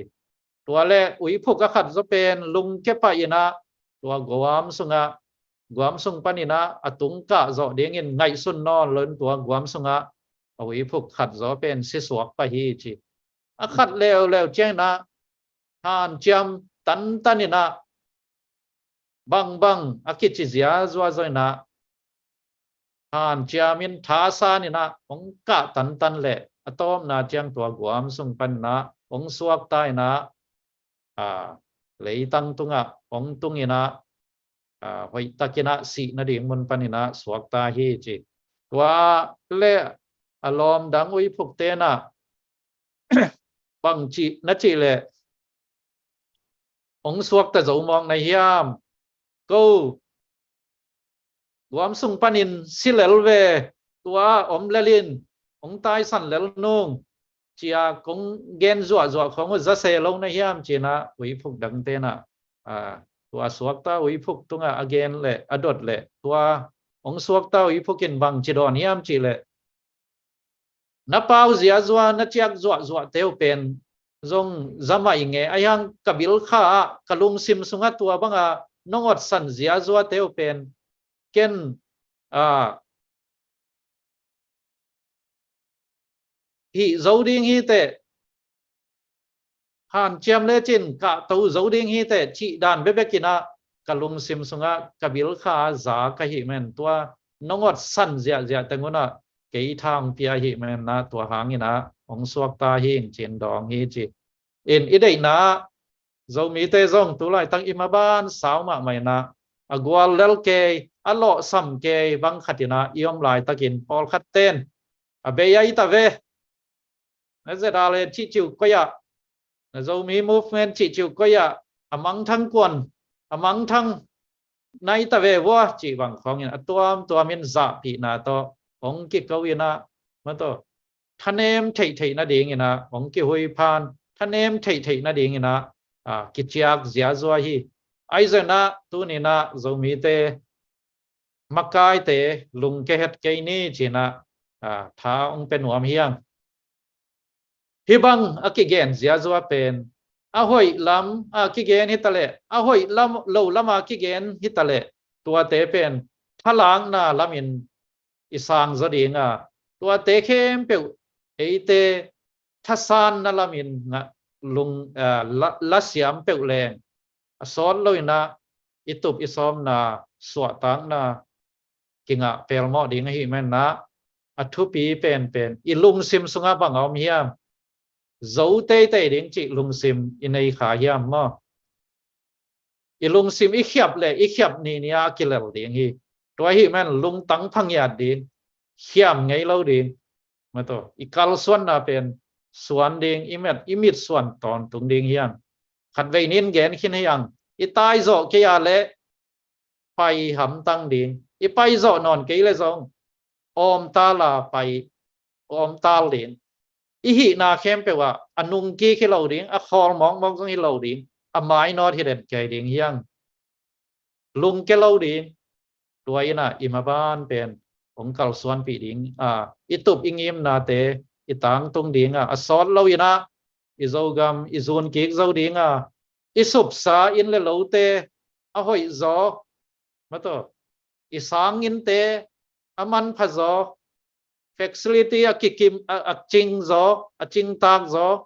Tua le uiphuk a khat zaw pen lungkia pah inah tua guam sungah, guam sung paninah a tung kah zawh dingin ngaihsun nawn loin tua guam sungah a uiphuk khat zaw pen sisuak pah hi ci. A khat leuleu cianginah hanciam tantan inah bangbang a kici ziazua zaw inah hanciam in thasan inah hong kah tantan leh a tawpna ciang tua guam sung paninah hong suakta inah, a, leitang tungah hong tung inah, a, hoihtakinah sih nading mun paninah suakta hi ci. Tua le a lawm dang uiphukte inah bangci na cih leh hong suakta zo mawk na hiam? Ko guam sung panin si lel ve, tua om lelin hong taisan lel nung, cia kong gen zuahzuah khong uh za se lo na hiam cinah uiphuk dangte inah, a, tua suakta uiphuk tungah a gen leh a dot leh tua hong suakta uiphuk in bangci dawn hiam cih leh, "Na pau ziazua, na ciak zuahzuahte uh pen zong za mah i nge, ahi hang ka bilkha ah, ka lungsim sungah tua banga nong otsan ziazuate uh pen ken, a, hih zo ding hi teh, hanciam lecin kahto zo ding hi teh," cih dan bekbek inah ka lungsim sungah ka bilkha ah za ka hih men, tua nong otsan ziahziah teng unah kei tha hong pia hih menah tua hanginah hong suakta hing cin dawng hi ci. In i deihna ah Zomite zong tu laitak i maban sau mahmah inah a gual lel kei, a lawhsam kei bang khat inah i om laitakin pawlkhat ten a bei ai ta ve. Na Z R A cihciu koi ah, na Zomi Movement cihciu koi ah a mangthang kuan, a mangthang nai ta ve vua cih bang khawngin a tuamtuamin zahpihna tawh hong kiko inah, mataw, thanem theihtheih nadinginah hong kihuiphan, thanem theihtheih nadinginah, a, kiciak ziazua hi. Ahi zongah tuninah Zomite makaite lungkia het kei ni cinah, a, tha hong pia nuam hiang. Hih bang a kigen ziazua pen a hoih lam a kigen hi taleh, a hoih lam, lo lam a kigen hi taleh, tuate pen thalakna lamin i sang zaw dinga, tuate khempeuh eite thasanna lamin ngah, lung, ah, la, lasiam peuh leng a sawt lo inah i tup i sawmna suahtakna kingah pelmawh ding ahih manah a thupi penpen i lungsim sungah bang a om hiam? Zo teitei ding cih lungsim i nei kha hiam maw? I lungsim i khiap le i khiap ni ni a kilel ding hi. Tua ahih man lungtang phangiat ding, khiam ngei lo ding. Mataw, i kalsuanna pen suan ding, i met, i mit suan tawntung ding hiang. Khatvei nin gen khin hiang, i taizawh kei a le pai hamtang ding, i paizawh nawn kei le zong awmtal a pai, awmtal ding. I hihna khempeuh ah a nungkik hi lo ding, a khawl mawkmawk zong hi lo ding, a mainawt hi den kei ding hiang. Lungke lo ding. Tua inah i maban pen hong kalsuanpih ding a, i tup i ngimnate i tangtung ding a, a sawt lo inah i Zogam i zunkik zo ding a, i supsa inn le lote a hoih zaw, mataw, i sang innte a manpha zaw, facility a kikim, a, a cing zaw, a cingtak zaw,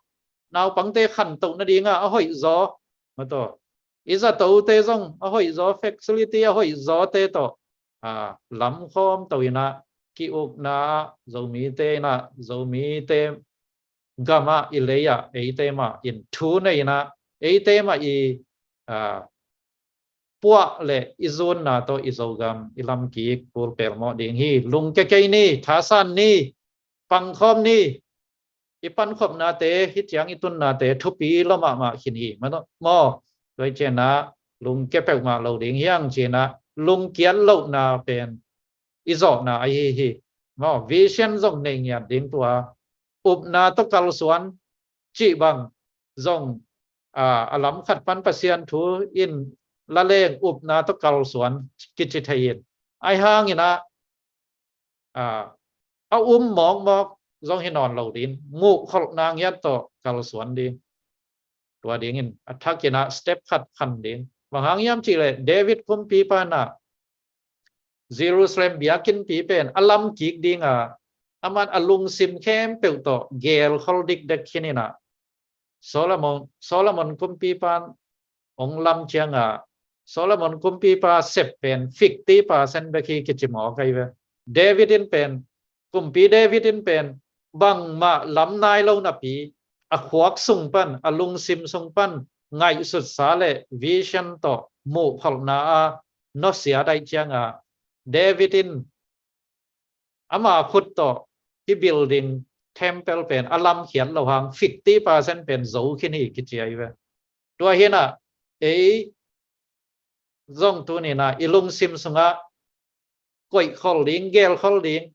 naupangte khantoh nadinga a hoih zaw, mataw, i zatote zong a hoih zaw, facility a hoih zawte tawh, a, lamkhawm to inah ki-ukna ah Zomite inah, Zomite gamah, i lei ah eite mah in thu nei inah eite mah i, a, puah le i zunna tawh i Zogam i lamkik kul pelmawh ding hi. Lungke kei ni, thasan ni, pangkhawm ni. I pankhopnate, hih ciang i tunnate thupi lo mahmah khin hi. Mano, maw, tua hi cianah lungke peuhmah lo ding hiang cianah lungkiat lohna pen i zawhna ahi hi. Maw, vision zong nei ngiat ding tua, upna tawh kalsuan cih bang zong, a, a lam khat pan Pasian thu in la leng upna tawh kalsuan kici thei in. Ahi hanginah, a, a um mawkmawk zong hi nawn lo ding, muhkholhna ngiat tawh kalsuan ding. Tua dingin a thakinah step khat khan ding. Bang hang hiam cihleh David kumpipa inah Jerusalem biakinnpi pen a lamkik dinga, aman a lungsim khempeuh tawh gelkhol dikdek khin inah, Solomon, Solomon kumpipa in hong lam cianga, Solomon kumpipa sep pen fifty percent bek hi kici mawk ahi ve. David in pen, kumpi David in pen bangmah lam nai lo napi, a khuak sung pan, a lungsim sung pan ngaihsutsa le vision tawh muhkholhna a nusia daih cianga, David in ama khut tawh hih building, temple pen a lamkhiat lo hang fifty percent pen zo khin hi kici ahi ve. Tua hinah ei zong tuninah i lungsim sungah koihkhol ding, gelkhol ding,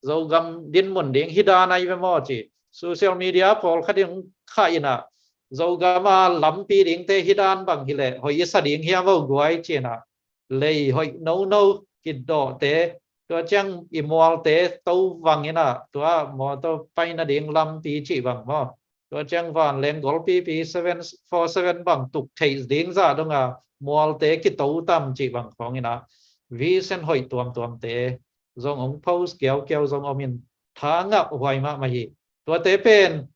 Zogam dinmun ding hi dan ahi ve maw ci. Social media pawlkhat in khah inah Zogam a lampi dingte hi dan bang hileh hoih i sa ding hiam vo guai cinah, lei hoih nono kidawhte, tua ciang i mualte to vang inah, tua mawtaw pai nading lampi cih bang maw, tua ciang vanleng golpipi seven four seven bang tuk theih ding zah donga mualte kito tam cih bang khawng inah, vision hoih tuamtuamte zong hong post kiaukiau zong om in, tha ngah huai mahmah hi. Tuate pen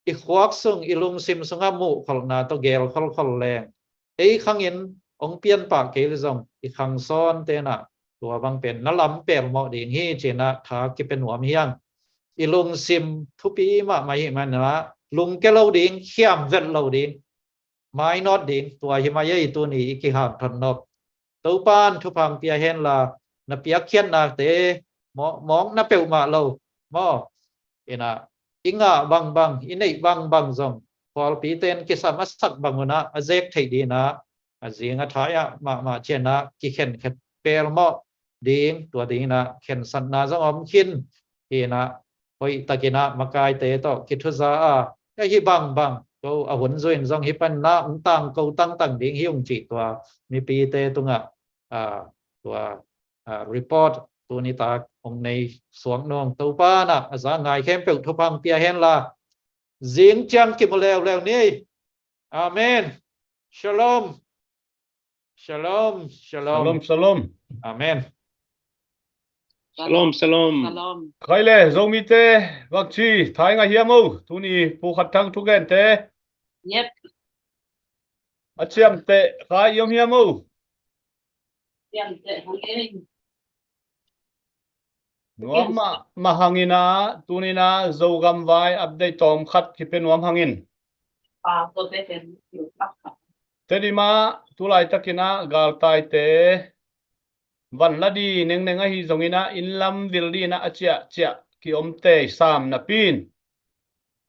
i khuak sung, i lungsim sungah muhkholhna tawh gelkholkhol leng, ei khangin hong pianpah kei le zong i khang sawn tenah tua bang pen na lam pelmawh ding hi cinah tha kipia nuam hiang. I lungsim thupi mahmah hi manah lungke lo ding, khiam vet lo ding, mainawt ding, tua hi mai ei tuni i kihanthawn nop. Topan thupha pia henla, na piakkhiatnate mawk, mawkna peuhmah lo maw, inah i ngah bangbang, i neih bangbang zong pawlpite in kisam a sak bang unah a zek theih dinah a zing a thai ah mahmah cianah kikhenkhet pelmawh ding, tua dinginah khensatna zong om khin hinah, hoihtakinah makaite tawh kithuza a, ka hi bangbang ko a hun zuin zong hi panna hong tangko tangtang ding hi ung cih tua mipite tungah, a, tua, a, report tunitak hong nei suak nung. Topanah a za ngai khempeuh thupha pia henla, zing ciang kimu leuleu ni. Amen. Shalom. Shalom. Shalom. Shalom, shalom. Amen. Shalom, shalom. Khaile, Zomite, bangci, thai ngah hiam o, tuni Pu Khat Thang thugente. Yep. A ciamteh, khai i om hiam o. Ciamteh, hang ei. Nuam mah, mah hangina, tunina, Zogam vai, update tawm khat, kipia nuam hangin. Tedima, tulaitakina, galtaite, van la di nengneng ahi zongina, inn lam vil dina, a ciahciah, ki om tei sam napin.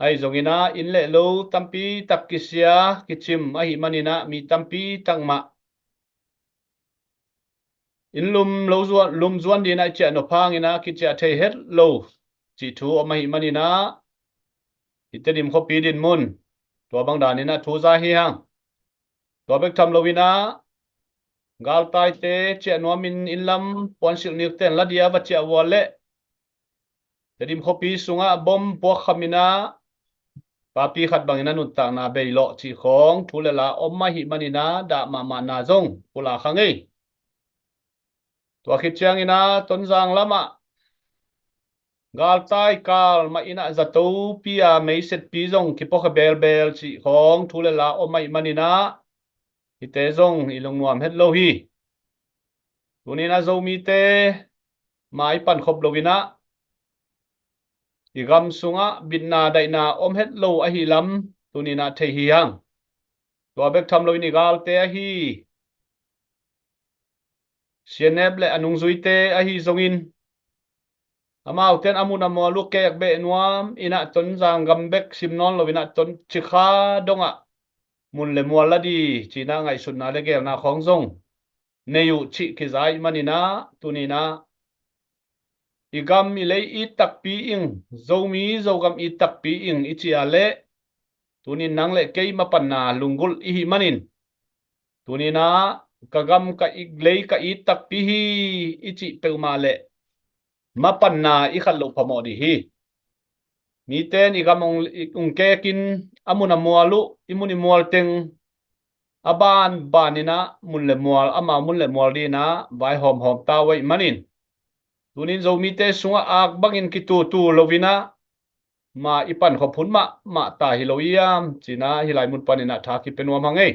Ahi zongina, inn le lo, tampi tak kisia, kicim, ahi manina, mi tampi tak mah. Inn lum lo zuan, lum zuan dina, i ciah nop hangina, kiciah thei het lo, cih thu om ahi manina, i Tedim khuapi dinmun. Tua bang danina, thu za hi hang. Tua bek tham loina, galtaite, ciah nuamin inn lam puansilh nikten la dia va ciah vua le. Tedim khuapi sungah bom puak khamina, papi khat bangina nuntakna bei lawh cih khawng, thu le la om ahi manina, dah mahmahna zong, pula kha ngei. Tua khit ciangina, Tonzang lamah, galtai kal mah ina zato pi a meisetpi zong, kipuakha belbel cih khawng, thu le la om ahi manina, hite zong i lungnuam het lo hi. Tunina Zomite, mai pankhop loina, i gam sungah bitna daihna om het lo ahi lam, tunina thei hi hang. Tua bek tham loin i galte ahi, C N F le a nungzuite ahi zongin, amauten a mun a mual uh kek beh nuam ina, Tonzang gam bek sim nawn loina, Ton Cikha dongah mun le mual la di, cina ngaihsutna le gelna khawng zong nei uh cih kiza ahi manina, tunina, i gam i lei it takpi ing, Zomi Zogam it takpi ing, i cih a le, tunin nang le kei mapanna lunggulh ihi manin, tunina, ka gam ka ik lei ka it takpi hi, i cih peuhmah le, mapanna i khat loh phamawh dih hi. Miten i gam ong, i ung kekin, a mun a mual uh, i mun i mual teng, a ban banina, mun le mual, ama mun le mual dina, vaihawm hawm ta uh ahi manin. Tunin Zomite sungah ak bangin kitutu loina, ma i pankhop hun mahmah ta hi lo iam, cina hi lai mun panina tha kipia nuam hang ei.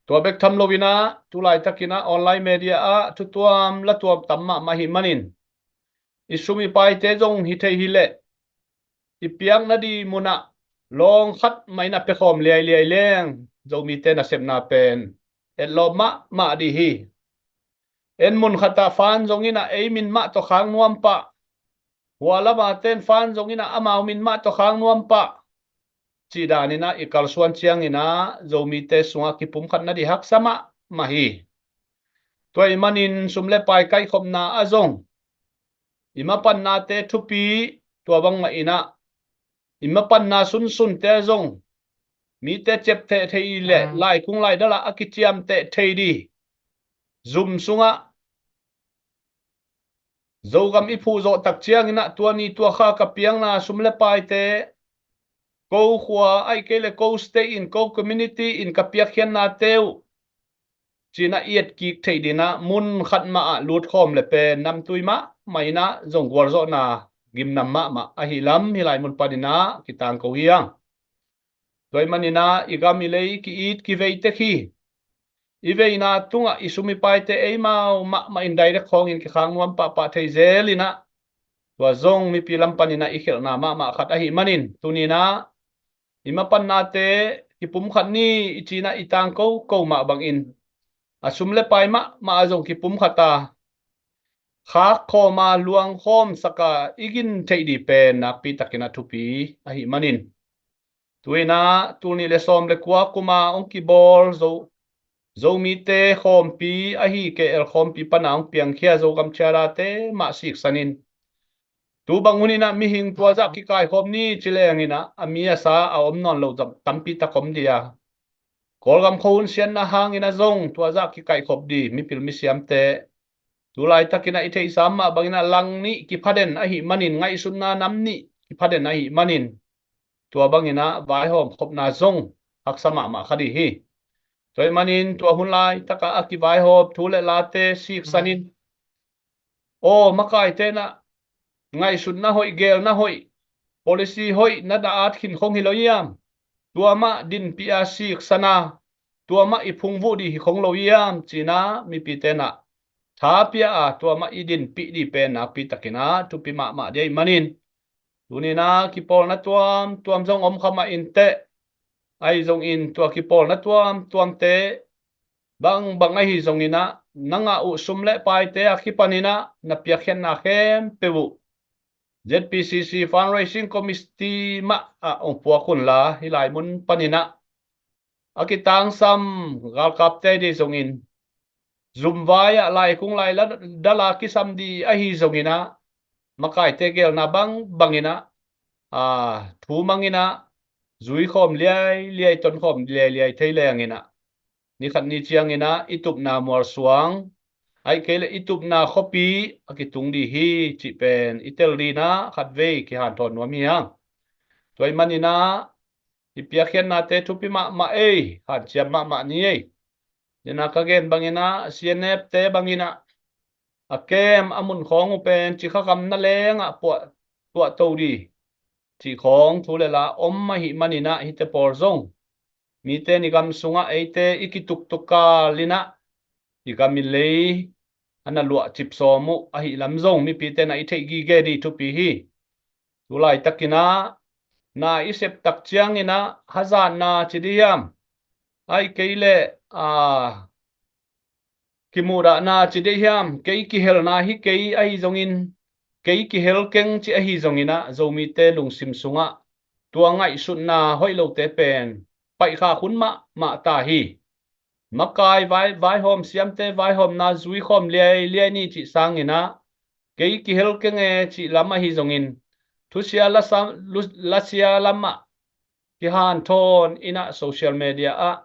Tua bek tham loina, tulaitakina online media ah, thutuam, latuam tam mahmah hi manin, i sum i paite zong hi thei hi leh, i piakna di munah, lawng khat mah ina pia khawm liailiai leng, Zomite nasepna pen, etlawm mahmah dih hi. En mun khatah fan zongina, ei min mah tawh khang nuam pah. Hua lama ten fan zongina, amau min mah tawh khang nuam pah. Cih danina, i kalsuan ciangina, Zomite sungah kipumkhatna di haksa mahmah hi. Tua ahi manin sum le pai kaihkhopna ah zong, i mapannate thupi, tua bang mah ina, i mapanna sunsunte zong, mite ciapteh thei le, laikung laidal ah a kiciamteh thei di, zum sungah, Zogam i phuh zawh tak ciangina, tua ni tua kha ka piakna sum le paite, ko khua ahi kei le ko state in, ko community in ka piakkhiatnate uh, cina i etkik theih dina, mun khat mah ah lutkhawm le pen namtui mahmah ina, zong gualzawhna gimnam mahmah ahi lam, hi lai mun panina kitangko hi hang. Tua ahi manina, i gam i lei ki-it kivei tek hi. I veina tungah i sum i paite eimau mahmah in direct khawngin kikhang nuam pahpah thei zelina, tua zong mipi lam panina i khelhna mahmah khat ahi manin, tunina, i mapannate kipumkhat ni, i cina i tangko ko mah bangin, a sum le pai mahmah ah zong kipumkhat a, khak khawma, luang khawm saka i gin theih di pen nakpi takina thupi ahi manin, tuina, tul nih le sawm le kua kuma hong kibawl Zo, Zomite khawmpi ahi K L khawmpi pana hong piangkhia Zogam ciadate mah siksanin, tu bang hunina mihing tua zah kikaikhop ni ci lengina, a mi a sa a om nawn lo zam tampi tak om dia. Kawlgam khuahun siatna hangina zong tua zah kikaikhop di mipil misiamte, tu laitakina i theihsa mah bangina lang nih kiphaden ahi manin, ngaihsutna nam nih kiphaden ahi manin, tua bangina vaihawm khopna zong haksa mahmah kha di hi. Tua ahi manin tua hun laitaka a kivaihawm thu le late siksanin, Aw, makaite na ngaihsutna hoih, gelna hoih, policy hoih na da at khin khong hi lo hiam? Tua mah dinpih a siksana, tua mah i phungvuh dih hi khong lo hiam? Cina mipite na tha pia a, tua mah i dinpih dih pen nakpi takin a thupi mahmah dih ahih manin, tuni na kipawlna tuamtuam zong om kha mah inteh. Ahi zongin tua kipawlna tuamtuamte bangbang ahi zongin ah, na ngah uh sum le paite a kipanin ah na piakkhiatna khempeuh uh Z P C C Fundraising Committee mah ah hong puak unla, hih lai mun panin ah a kitangsam galkapte dih zongin, zumvai ah laikung lai la-, dal a kisam dih ahi zongin ah, makaite gelna bangbangin ah, a, thu mangin ah, zui khawm liailiai, ton khawm liailiai thei lengin ah, ni khat ni ciangin ah i tupna mualsuang, ahih kei leh i tupna khuapi a kitung dih hi cih pen i tel dih in ah khatvei kihanthawn nuam hi hang. Tua ahih manin ah i piakkhiatnate thupi mahmah ei, hanciam mahmah ni ei. Nina ka gen bangin ah, C N F te bangin ah, a kem a mun khawng uh pen cikha kam na leng ah puah, tuahto dih cih khawng thu le la om ahih manin ah, hihte pawl zong mite in i gam sungah eite i kituktuk kalin ah, i gam i lei a na luah cip sawm uh ahih lam zong mipite na i theih gige dih thupi hi. Tu laitakin ah na i sep tak ciangin ah hazatna ci dih hiam, ahih kei leh, a, kimuhdahna ci dih hiam, kei kihelna hi kei ahi zongin, kei kihel keng ci ahi zongin ah, Zomite lungsim sungah tua ngaihsutna hoih lote pen paihkhak hun mahmah ta hi. Makai vai, vaihawm siamte vaihawmna zui khawm liailiai ni cih sangin ah, kei kihel keng e cih lam ahi zongin, thusia lasa-, lu-, lasia lamah kihanthawn in ah, social media ah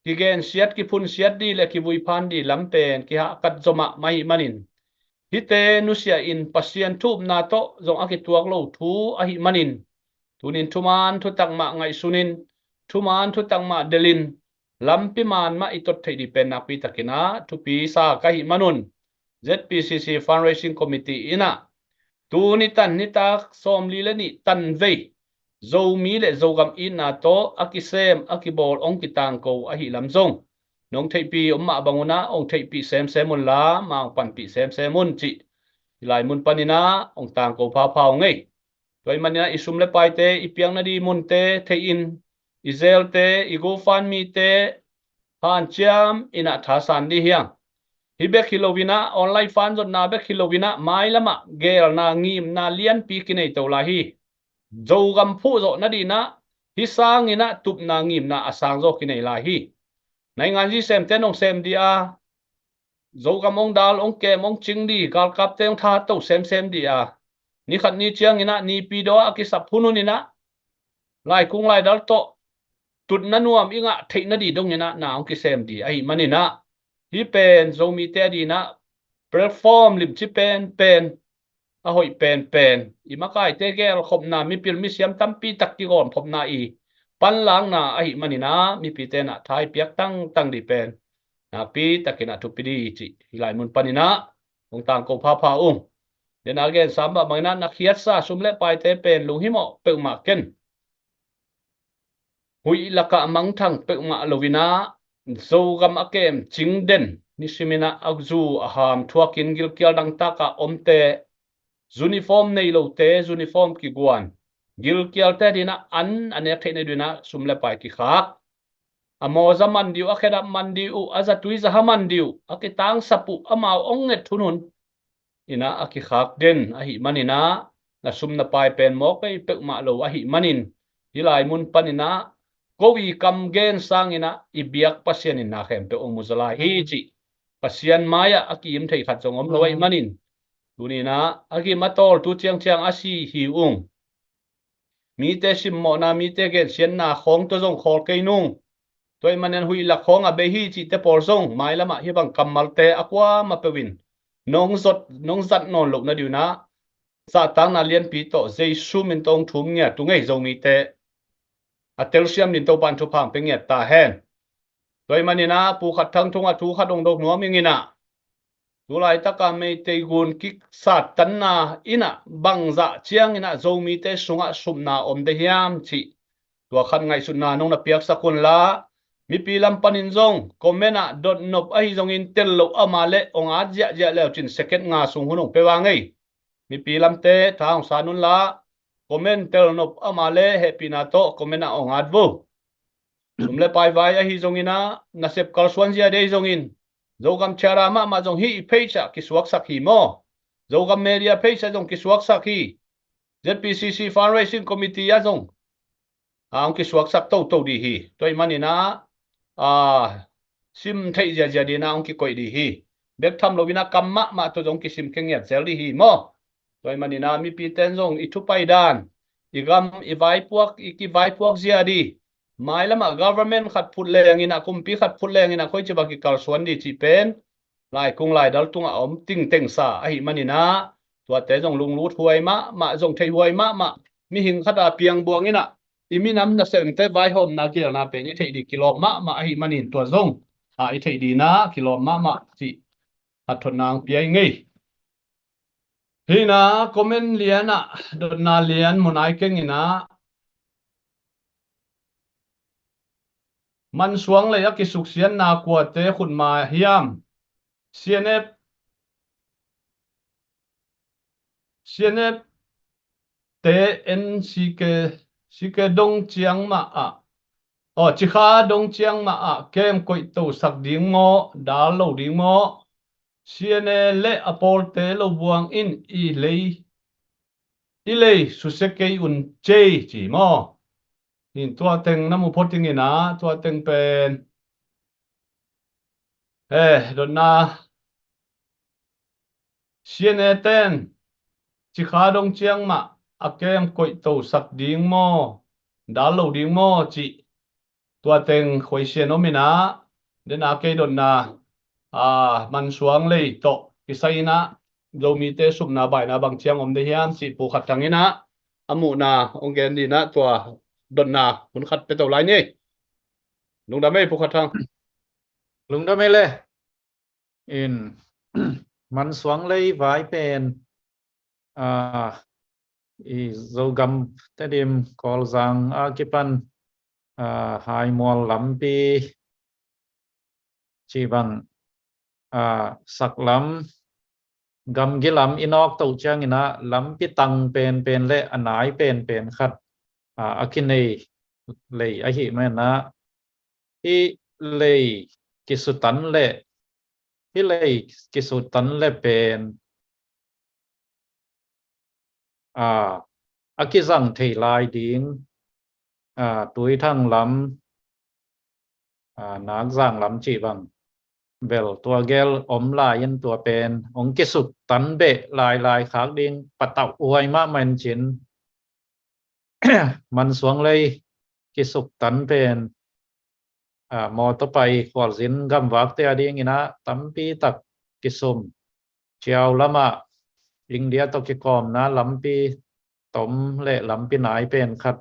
kigensiat, kiphunsiat dih le kivui phan dih lam pen kihahkat zaw mahmah ahih manin, hihte nusia in Pasian thu upna tawh zong a kituak lo thu ahih manin, tunin thuman thutak mah ngaihsunin, thuman thutak mah delhin, lampi man mah i tot theih dih pen nakpi takin ah thupi sa ka hih manun, Z P C C Fundraising Committee in ah tuni tan nitak sawmli le nih tan vei Zomi le Zogam itna tawh a kisem a kibawl hong kitangko ahih lam zong nong theihpih om mah bangun ah hong theihpih semsem unla, mah hong panpih semsem un cih hih lai mun panin ah hong tangko phapha uh ngei. Tua ahih manin ah i sum le paite i piakna dih munte theihin, i Zelte, i GoFundMe te hanciam in ah thasan dih hi hang. Hih bek hi loin ah, online fund zotna bek hi loin ah, mailam ah gelna ngimna lianpi kinei to lai hi. Zogam phuh zawh nadih in ah, hih sangin ah tupna ngimna a sang zaw kinei lai hi. Naingan zi semte in hong sem dih a, Zogam hong dal, hong kem, hong cing dih, galkapte hong thato semsem dih a, ni khat ni ciangin ah nipi daw a kisap hun hun in ah, laikung laidal tawh tutna nuam i ngah theih nadih dongin ah na hong kisem dih ahih manin ah, hih pen Zomite adingin ah platform limci penpen, a hoih penpen, i makaite gelkhopna, mipil misiam tampi tak kigawmkhopna i panlakna ahih manin ah, mipite in ah tha i piak tangtang dih pen nakpi takin ah thupi dih cih hih lai mun panin ah hong tangko phapha ung. Tua a gen sam mah bangin ah, na khiatsa sum le paite pen lunghimawh peuhmah ken. Huih lakah mangthang peuhmah loin ah, Zogam a kem cing den, nisimin ah a zu a ham thuakin gilkial dangtak ah omte, uniform nei lote uniform kiguan, gilkialte adingin ah an a nek theih nadingin ah sum le pai kikhak, a mawza man dih uh, a khedap man dih uh, a zatui zaha man dih uh, a kitangsap uh, amau hong nget hunhun in ah a kikhak den ahih manin ah, na sum na pai pen mawk ei peuhmah lo ahih manin, hih lai mun panin ah ko i kam gen sangin ah i biak Pasian in na khempeuh hong mu zaw lai hi cih Pasian mai-ah a ki-im thei khat zong om lo ahih manin, tuni in ah a gim a tawltu ciangciang a si hi ung. Mite simmawhna, mite gensiatna khawng tawh zong khawl kei nung. Tua ahih manin huih lak khawng a bei hi cihte pawl zong mailam ah hih bang kammalte a kuamah peuh in nong zot, nong zat nawn loh nadingin ah, zahtakna lianpi tawh Jesu min tawh hong thum ngiat uh ngei Zomite. A telsiam dingin Topa'n thupha hong pia ngiat ta hen. Tua ahih manin ah Pu Khat Thang Thung ah thu khat hong dok nuam ing in ah, Tulaitaka Meitei gun kisattanna in ah bangzah ciangin ah Zomite sungah supna om de hiam cih tua khat ngaihsutna nong na piaksak unla, mipi lam panin zong comment ah dotnop ahi zongin tel loh ama le ong at ziahziah leucin second nga sung hun ong pe vang ei. Mipi lamte tha hong san unla, comment telnop ama le hehpihna tawh comment ah ong at vo. Sum le pai vai ahi zongin ah, nasep kalsuan zia dei zongin, Zogam Charter mahmah zong hih page ah kisuaksak hi maw? Zogam Media page ah zong kisuaksak hi. Z P C C Fundraising Committee ah zong a hong kisuaksak toto dih hi. Tua ahih manin ah, a, sim theih ziazia dih in ah hong kikoih dih hi. Bek tham lo in ah kam mahmah tawh zong kisim khe ngiat zel dih hi maw? Tua ahih manin ah mipite in zong i thupai dan, i gam, i vaipuak, i kivaipuak zia dih, mailam ah government khat phut leng in ah, kumpi khat phut leng in ah, koi ci bang kikalsuan dih cih pen laikung laidal tungah a om tingtengsa ahih manin ah, tuate zong lunglut huai mahmah, zong theih huai mahmah. Mihing khat a piang buang in ah, i minam nasemte vaihawmna gelna pen i theih dih kilawm mahmah ahih manin tua zong a i theih dih in ah kilawm mahmah cih hathotna ang pia ing ei. Hih in ah comment lian ah dotna lian mu nai keng in ah, Mansuang lei a kisuksiatna kuate khutma hiam? C N F, C N F te N C K, C K dong ciang mah ah, aw, Cikha dong ciang mah ah kem koih to sak ding maw, dal lo ding maw? C N A le a pawlte lo buang in i lei, i lei susia kei un cei ci maw? Hin tua teng na mu phot ing in ah, tua teng pen, eh, dotna, C N A ten Cikha dong ciang mah a kem koih to sak ding maw, dal lo ding maw cih tua teng khuaisian om in ah, den a kei dotna, a, Mansuang lei tawh kisai in ah, Zomite supna baina bang ciang om de hiam cih Pu Khat Thang in ah a muhna ong gen dih in ah, tua dotna hun khat pia to lai ni. Lungdam ei Pu Khat Thang. Lungdam ei le. In Mansuang lei vai pen, a, i Zogam Tedim Kawlzang a kipan, a, Haimual lampi cih bang, a, saklam, gamgi lam i nawk to ciang in ah lampi tang penpen le a nai penpen khat, a, a kinei lei ahih man ah, hih lei kisutan le, hih lei kisutan le pen, a, a kizang thei lai ding, a, Tuithang lam, a, Nakzang lam cih bang bel tua gel om lai in tua pen ong kisuktan beh lailai khak ding patauh huai mahmah in cin, Mansuang lei kisuktan pen, a, mawtaw pai khualzin gamvakte a ding in ah tampi tak kisum. Ciau lamah India tawh kikawmna lampi tom le lampi nai pen khat,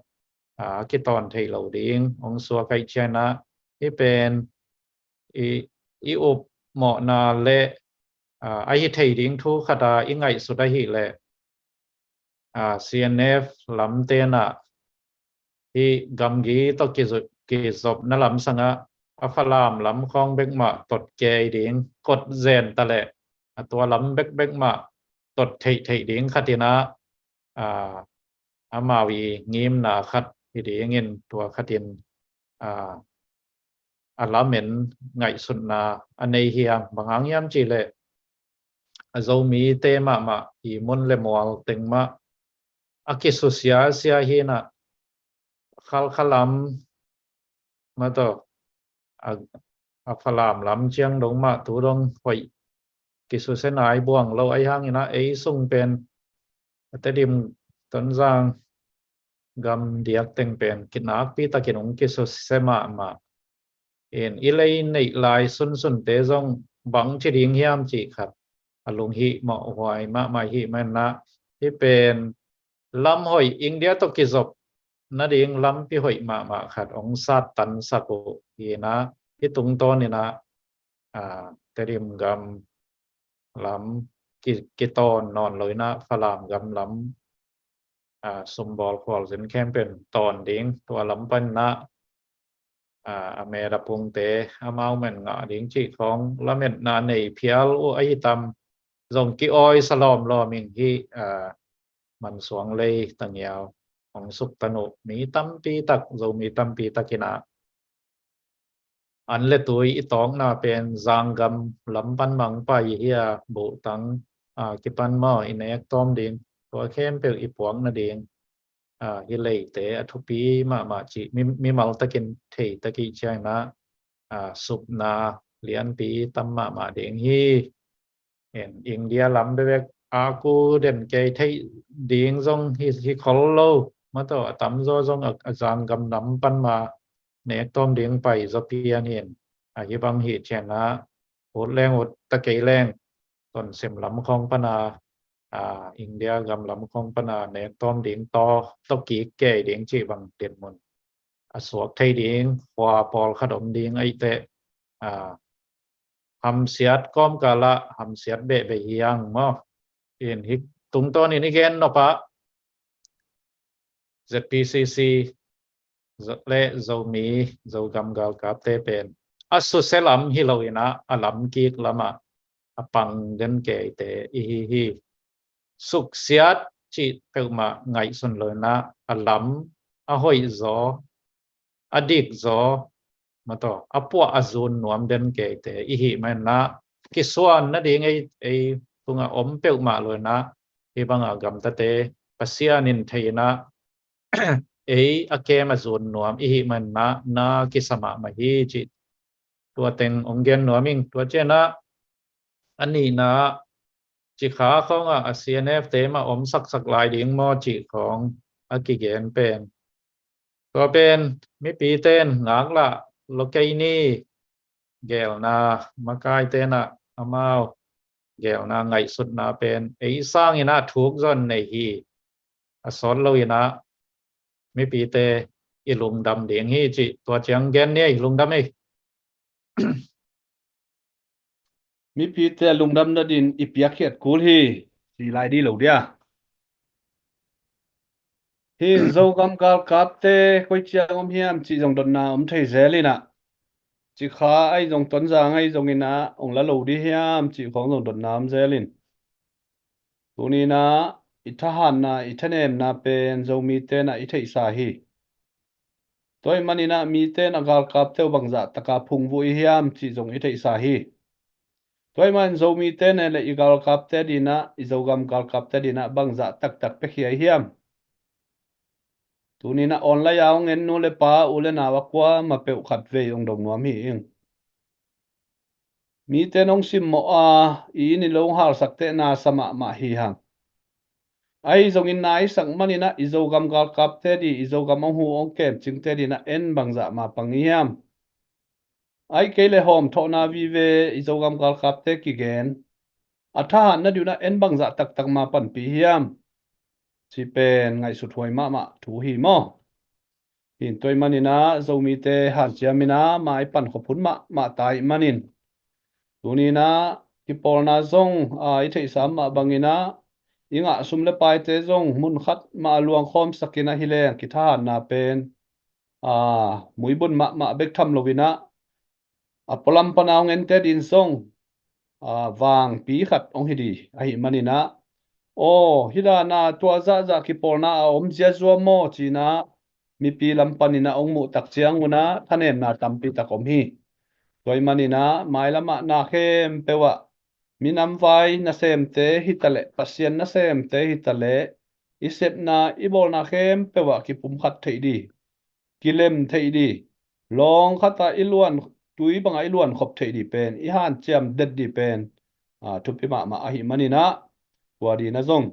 a, kitawn thei lo ding ong suak ahih ciang ah, hih pen i, i up mawhna le, a, ahi thei ding thu khat a i ngaihsut ahih leh, a, C N F lamte in ah hih gamgi tawh kizu-, kizopna lamsang ah a Falam lam khawng bek mah tot kei ding, kot zen ta leh, a, tua lam bekbek mah tot theihtheih ding khat in ah, a, amau i ngimna khat hi ding in tua khat in, a, a lamen ngaihsutna a nei hiam? Bang hang hiam cih leh a Zomite mahmah i mun le mual teng mah a kisusia sia hi in ah, Khalkha lam mah tawh a, a Falam lam ciang dong mah tu dong hoih kisusia nai buang lo ahih hang in ah, ei sung pen a Tedim, Tonzang gam diak teng pen kinakpi takin ong kisusia mahmah in, i lei neih lai sunsunte zong bang ci ding hiam cih khat a lunghimawh huai mahmah ahih man ah, hih pen lam hoih, India tawh kizop nading lampi hoih mahmah khat ong sattansak uh hi in ah, hih tungtawn in ah, a, Tedim gam lam ki, kitawn nawn lo in ah Falam gam lam, a, sumbawl khualzin khempeuh in tawn ding, tua lam pan in ah, a, a met a pungte amau men ngah ding cih khawng lametna nei phial uh ahi tam, zong ki-awisa lawmlawm ing. Hih, a, Mansuang lei tangiau hong suktan uh mi tampi tak, Zomi tampi tak in ah an le tui i tawkna pen Zanggam lam pan mah hong pai hi a, Buhtang, a, kipan maw i nek tawm ding, tua khempeuh i puak nading, a, hih leite a thupi mahmah cih mi, mimal takin thei tak ih ciangin ah, a, supna lianpi tam mahmah ding hi. En, India lam bekbek a ku den kei theih ding zong hi, hi khol lo. Mataw, a tamzaw zong a, a Zanggam lam pan mah nek tawm ding pai zaw pian hi. A, hih bang hi ciangin ah ut leng ut ta kei leng, Tonzang lam khawng pan a, a, India gam lam khawng pan a nek tawm ding tawh, tawh kik kei ding cih bang dinmun a suak thei ding, khua pawlkhat om ding ahih teh, a, hamsiat kawmkal ah hamsiat behbeh hi hang maw. In, hih tungtawn in i gen nop ah Z P C C, Zo-, le Zomi, Zogam galkapte pen a susia lam hi lo in ah, a lam kik lam ah a pang den keite i hi hi. Suksiat cih peuhmah ngaihsun lo in ah, a lam a hoih zaw, a dik zaw, mataw, a puah a zun nuam den keite i hih man in ah, kisuan nading ei, ei tungah om peuhmah lo in ah, hih bang a gamtate Pasian in thei in ah, ei a kem a zun nuam i hih man in ah na kisa mahmah hi cih tua teng hong gen nuam ing. Tua ciangin ah a nihna ah, Cikha khawng ah a C N F te mah om saksak lai ding maw cih khawng a kigen pen, tua pen mipite in ngaklah lo kei ni. Geelna, makaite in ah amau geelna, ngaihsutna pen ei sangin ah thuk zong nei hi. A sawt lo in ah mipite i lungdam ding hi cih tua ciang gen ni ei, lungdam ei. Mipite lungdam nadin i piakkhiat kul hi, ci lai ding lo dia. Hih Zogam galkapte koi ciang om hiam cih zong dotna om thei zel in ah, Cikha ahi zong Tonzang ahi zongin ah hong la lo ding hiam cih khawng zong dotna om zel in. Tuni in ah i thahatna, i thanemna pen Zomite in ah i theihsa hi. Tua ahih manin ah mite in ah galkapte uh bangzah taka phungvuh i hiam cih zong i theihsa hi. Tua ahih manin Zomite in ah le i galkapte ading ah, i Zogam galkapte ading ah bangzah taktak piakhia i hiam? Tuni in ah online a hong en nu le pa, u le nau a kuamah peuh khatvei hong dong nuam hi ing. Mite in hong simmawh a, i inn i lo hong halsakteh na sa mahmah hi hang. Ahi zongin na i sak manin ah i Zogam galkapte ading, i Zogam hong hu hong kemcingte ading ah en bangzah mah pang i hiam? Ahih kei leh hawmthawhna vive i Zogam galkapte kigen, a thahatna ding un ah en bangzah taktak mah panpih hiam? Cih pen ngaihsut huai mahmah thu hi maw. Hih tua ahih manin ah Zomite hanciam in ah mai pan khop hun mahmah ta ahih manin, tuni in ah kipawlna zong, a, i theihsa mah bangin ah i ngah sum le paite zong mun khat mah a luangkhawmsak in ah hi leng kithahatna pen, a, muibun mahmah bek tham lo in ah, a pualam pan a hong ente ading zong, a, vangpi khat hong hi ding ahih manin ah, aw, hih dan a tua zahzah kipawlna a om ziazua maw ci in ah mipi lam panin ah hong muh tak ciang un ah thanemna tampi tak om hi. Tua ahih manin ah mailam ah na khempeuh ah minam vai nasemte hi ta leh, Pasian nasemte hi ta leh, i sepna i bawlna khempeuh ah kipumkhat theih ding, kilem theih ding, lawng khat ah i luan, tui bang ah i luan khop theih ding pen, i hanciam det ding pen, a, thupi mahmah ahih manin ah, tua ding in ah zong,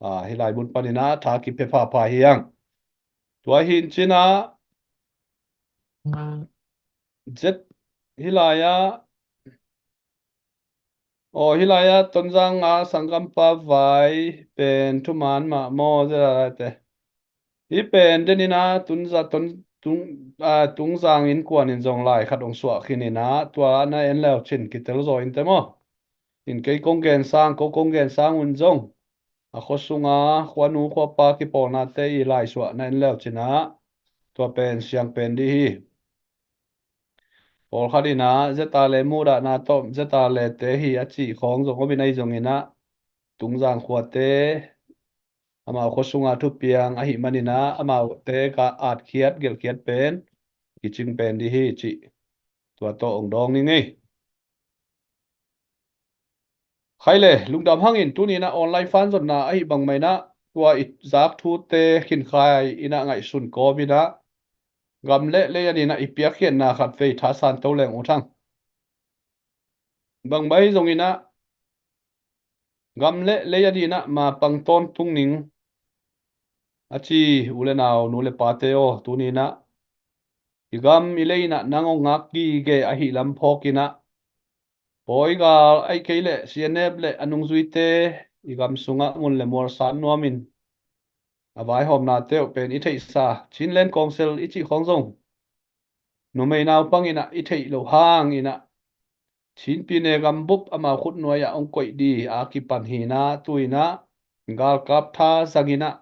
a, hih lai mun panin ah tha kipia phapha hi hang. Tua hi in cin ah, zet hih lai ah, aw, hih lai ah Tonzang a sanggampa vai pen thuman mah maw, zet a laite. Hih pen den in ah Tunza, Ton, Tung, a, Tungzang innkuan in zong lai khat hong suah khin in ah, tua na en leu cin kitel zaw in teh maw. in kei kong gen sang, ko kong gen sang un zong a khua sunga khuanu khuapa kipawlnate i laisuah na en leucin ah tua pen siang pen dih hi. Pawlkhat in ah zeta le muhdahna tawh zeta le te hi a cih khawng zong om in ahi zongin ah Tungzang khuate amau khua sunga thupiang ahih manin ah amaute ka atkhiat gelhkhiat pen kicing pen dih hi cih tua tawh ong dawng ni ngei. Khai le lungdam hangin tuni in ah online fan zonna ahi bangmah in ah tua i zak thute khinkhai in ah ngaihsun kawm in ah gam le lei a ding in ah i piakkhiatna khat vei thasan to leng uh thang. Bangmah hi zongin ah gam le lei a ding in ah ma pang tawntung ning a ci u le nau nu le pate aw, tuni in ah i gam i lei in ah nang ong ngak gige ahih lam phawk in ah pawi gal ahi kei le C N F le a nungzuite i gam sungah mun le mual san nuamin a vaihawmnate uh pen i theihsa Chinland Council i cih khawng zong numei naupang in ah i theih loh hangin ah Chin pyine gam bup amau khutnuai ah ong koih ding a kipan hi in ah tu in ah galkap tha zang in ah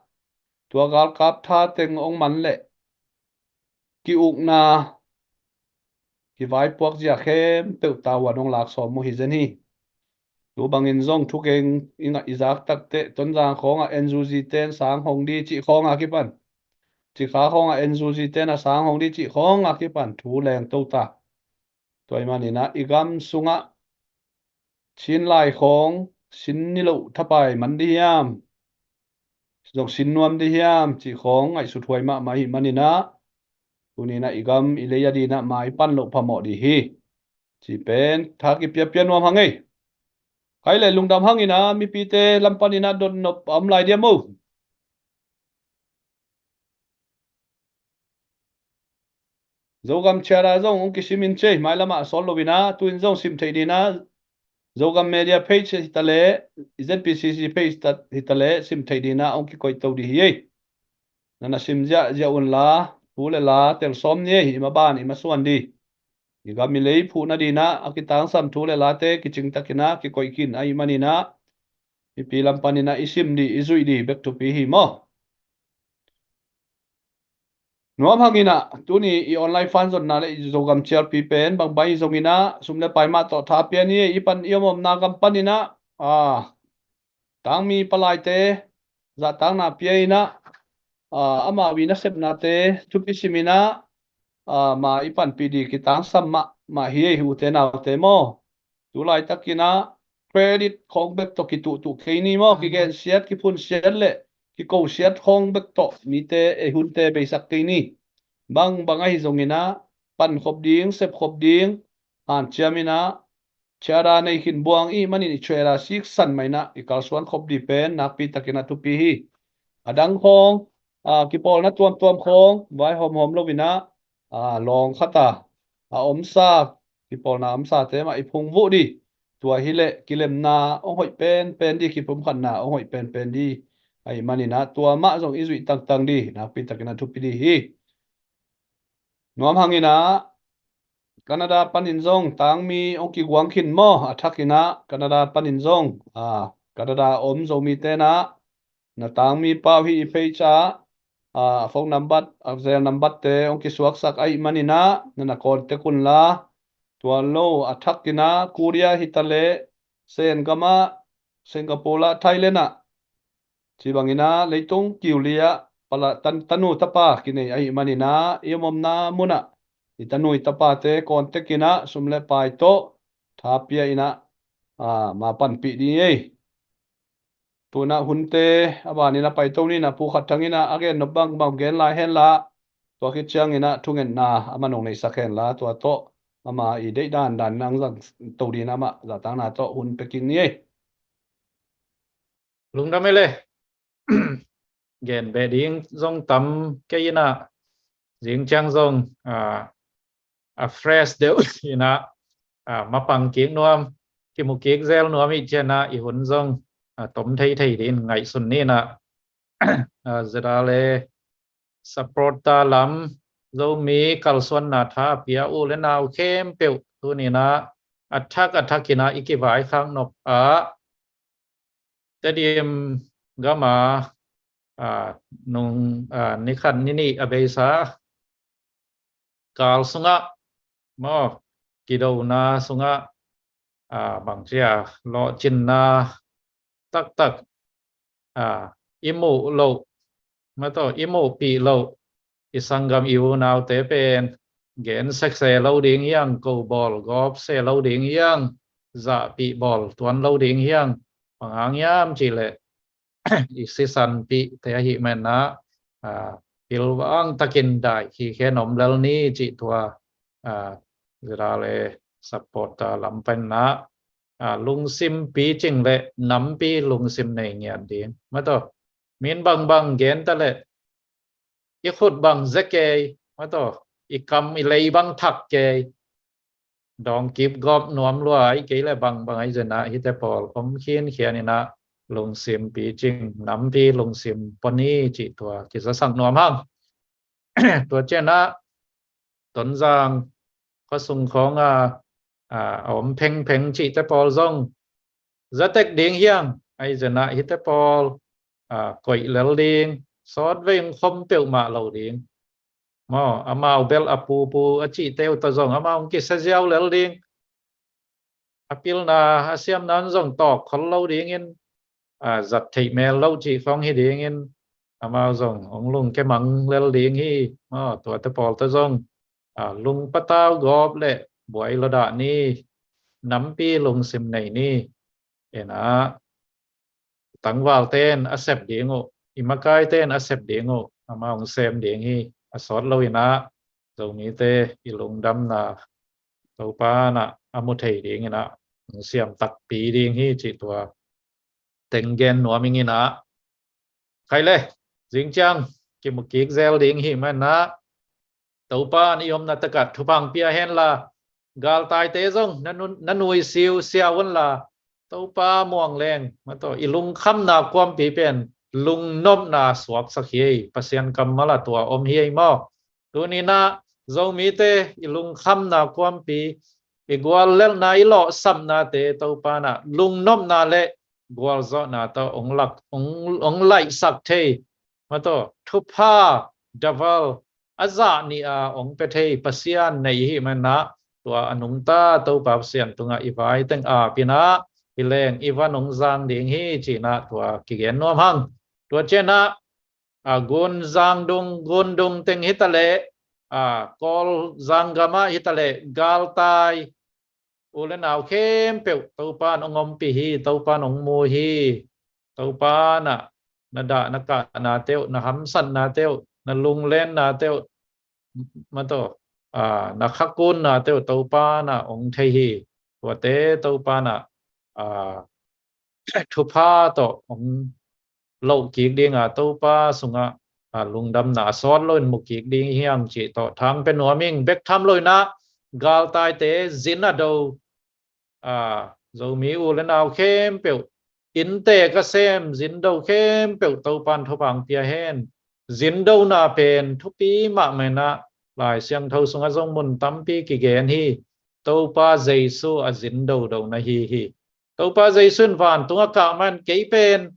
tua galkap tha teng ong man leh ki-ukna kivaipuak zia khempeuh tavuan ong lak sawm uh hi zen hi. Tu bangin zong thugeng i ngah i zak takteh Tonzang khawngah N U G ten sang hong ding cih khawng a kipan, Cikha khawngah N U G ten a sang hong ding cih khawng a kipan thu leng to ta. Tua ahih manin ah i gam sungah Chin lai khawng sin ni loh thapai man ding hiam, zong sin nuam ding hiam cih khawng ngaihsut huai mahmah ahih manin ah tuni in ah i gam i lei a ding in ah mai pan loh phamawh ding hi. Cih pen tha kipiapia nuam hang ei. Khai le lungdam hangin ah mipite lam panin ah dotnop a om lai diam aw? Zogam Charter zong ong kisim in cei, mailamah sawl lo in ah tu in zong sim theih ding in ah Zogam Media page hi ta leh, Z P C C page hi ta leh sim theih ding in ah ong kikoih to ding hi ei. Na na sim ziahziah un la, thu le la tel sawm ni ei, i maban i masuan ding. I gam i lei phuhna ding in ah a kitangsam thu le late kicing takin ah kikoih khin ahih manin ah mipi lam panin ah i sim ding i zuih ding bek thupi hi maw? Nuam hangin ah tuni i online fan zonna le i Zogam Charter pen bangbang hi zongin ah sum le pai mah tawh tha pia ni ei. I pan i om omna gam panin ah, a, tangmi palaite zahtakna pia in ah, a, amau i nasepnate thupi sim in ah, a, ma i panpih ding kitangsam mahmah hi ei, ute naute maw. Tu laitakin ah credit khawng bek tawh kituhtuh kei ni maw, kigensiat, kiphunsiat le kikosiat khawng bek tawh mite ei hunte beisak kei ni. Bangbang ahi zongin ah pankhop ding, sepkhop ding hanciam in ah charter nei khin buang i hih manin i charter siksan mah in ah i kalsuan khop ding pen nakpi takin ah thupi hi. A dang khawng, a, kipawlna tuamtuam khawng vaihawmhawm lo in ah, a, lawng khat a, a omsa, kipawlna omsate mah i phungvuh ding. Tua hi leh kilemna ong hoih penpen ding, kipumkhatna ong hoih penpen ding ahih manin ah tua mah zong i zuih tangtang ding nakpi takin ah thupi ding hi. Nuam hangin ah Canada panin zong tangmi ong kiguang khin maw, a thak in ah Canada panin zong, a, Canada om Zomite in ah na tangmi pau hi i page ah, a, phone number, a, Zelle number te ong kisuaksak ahih manin ah na na contact un la. Tua lo a thak in ah Korea hi ta leh, Sen gam ah, Singapore ah, Thailand ah, ci bangin ah leitung kiuli ah pala tan, tanu tapa kinei ahih manin ah i om omna mun ah i tanu i tapate contact in ah sum le pai tawh tha pia in ah, a, ma panpih ding ei. Tu in ah hunte a banin a paito ni in ah Pu Khat Thang in ah a gen nop bangbang gen lai hen la, tua khit ciangin ah thungetna amah nong neihsak hen la, tua tawh ama i deih dandan in ah ong zang to ding in ah amah zahtakna tawh hun pia kik ni ei. Lungdam ei le. Gen beh ding zong tam kei in ah, zing ciang zong, a, a fresh deuh in ah, a, mapang kik nuam, kimu kik zel nuam i ciang ah i hun zong, a, tom theithei ding in ngaihsun ni in ah, a, zeta le supporter lam, Zomi kalsuanna tha pia u le nau khempeuh tuni in ah a thak a thak in ah i kivaikhak nop ah, Tedim gam ah, ah, nung, ah, ni khat ni nih a beisa kal sungah maw, kidona sungah, ah, bangci a lawhcinna taktak, ah, i muh loh, maw, i muhpih loh, i sanggam i unaute pen gen sek se lo ding hi hang, ko bawl gawp se lo ding hi hang, zahpih bawl tuan lo ding hi hang. Bang hang hiam cih leh i sisanpihte ahih manin ah, ah, pilvang takin daikhi khen om lel ni cih tua, ah, Zira le supporter lam panin ah, ah, lungsim picing le nampi lungsim nei ngiat ding. Maw, min bangbang gen ta leh i khut bang ze kei, maw, i kam i lei bang thak kei, dawng kip gawp nuam lua i kei le bangbang ahi zen ah hihte pawl om khinkhian in ah lungsim picing, nampi lungsim pua ni cih tua kizasak nuam hang. Tua ciangin ah Tonzang khuasung khawng a, a, a om phengpheng cihte pawl zong zatek ding hi hang, ahi zen ah hihte pawl, a, koih lel ding, sawtvei hong khom peuhmah lo ding. Maw, amau bel a pupu a cihte uh tawh zong amau hong kisia ziau lel ding. A pilna a siamna un zong tawk khol lo dingin, a, zat theih mel lo cih khawng hi dingin, amau zong hong lungke mang lel ding hi. Maw, tuate pawlte zong, a, lung patau gawp le buai lo dah ni, nampi lungsim nei ni. Ena tangvalte in a sep ding uh, i makaite in a sep ding uh, amau hong sem ding hi. A sawt lo in ah Zomite i lungdamna Topa in ah a mu thei ding in ah hong siam takpi ding hi cih tua teng gen nuam ing in ah. Khai le, zing ciang kimu kik zel ding hi manin ah, Topa in i omna takah thupha hong pia hen la, galtaite zong na nu-, na nuisiusiau un la, Topa muang leng, maw, i lungkhamna kuampi pen lungnopna suaksak hi ei, Pasian kammal ah tua om hi ei maw. Tuni in ah Zomite i lungkhamna kuampi, i guallelhna, i lawhsapnate Topa in ah lungnopna le gualzawhna tawh hong lak, hong, hong laihsak thei, maw, thupha double a zah nih a hong pia thei Pasian nei i hih manin ah, tua a nungta Topa Pasian tungah i vai teng ap in ah, hi leng i van hong zang ding hi ci-in ah tua kigen nuam hang. Tua ciangin ah, a, Gunzang dung, Gundung teng hi ta leh, a, Kawlzang gam ah hi ta leh, galtai u le nau khempeuh Topa in hong ompih hi, Topa in hong mu hi. Topa in ah na dah na kahnate uh, na hamsatnate uh, na lunglennate uh, maw, a, na khakunnate uh Topa in ah hong thei hi. Tuate Topa in ah, a, thupha tawh hong loh kik ding a, Topa sungah, a, lungdamna a sawt lo in mu kik ding hi hang cih tawh thang pia nuam ing. Bek tham lo in ah galtaite zin a do, a, Zomi u le nau khempeuh, innte ka sem zin do khempeuh Topa in thupha hong pia hen. Zin dona pen thupi mahmah in ah, Lai Siangtho sungah zong mun tampi kigen hi. Topa Jesu a zin do do na hi hi. Topa Jesu in vantung a kah man kei pen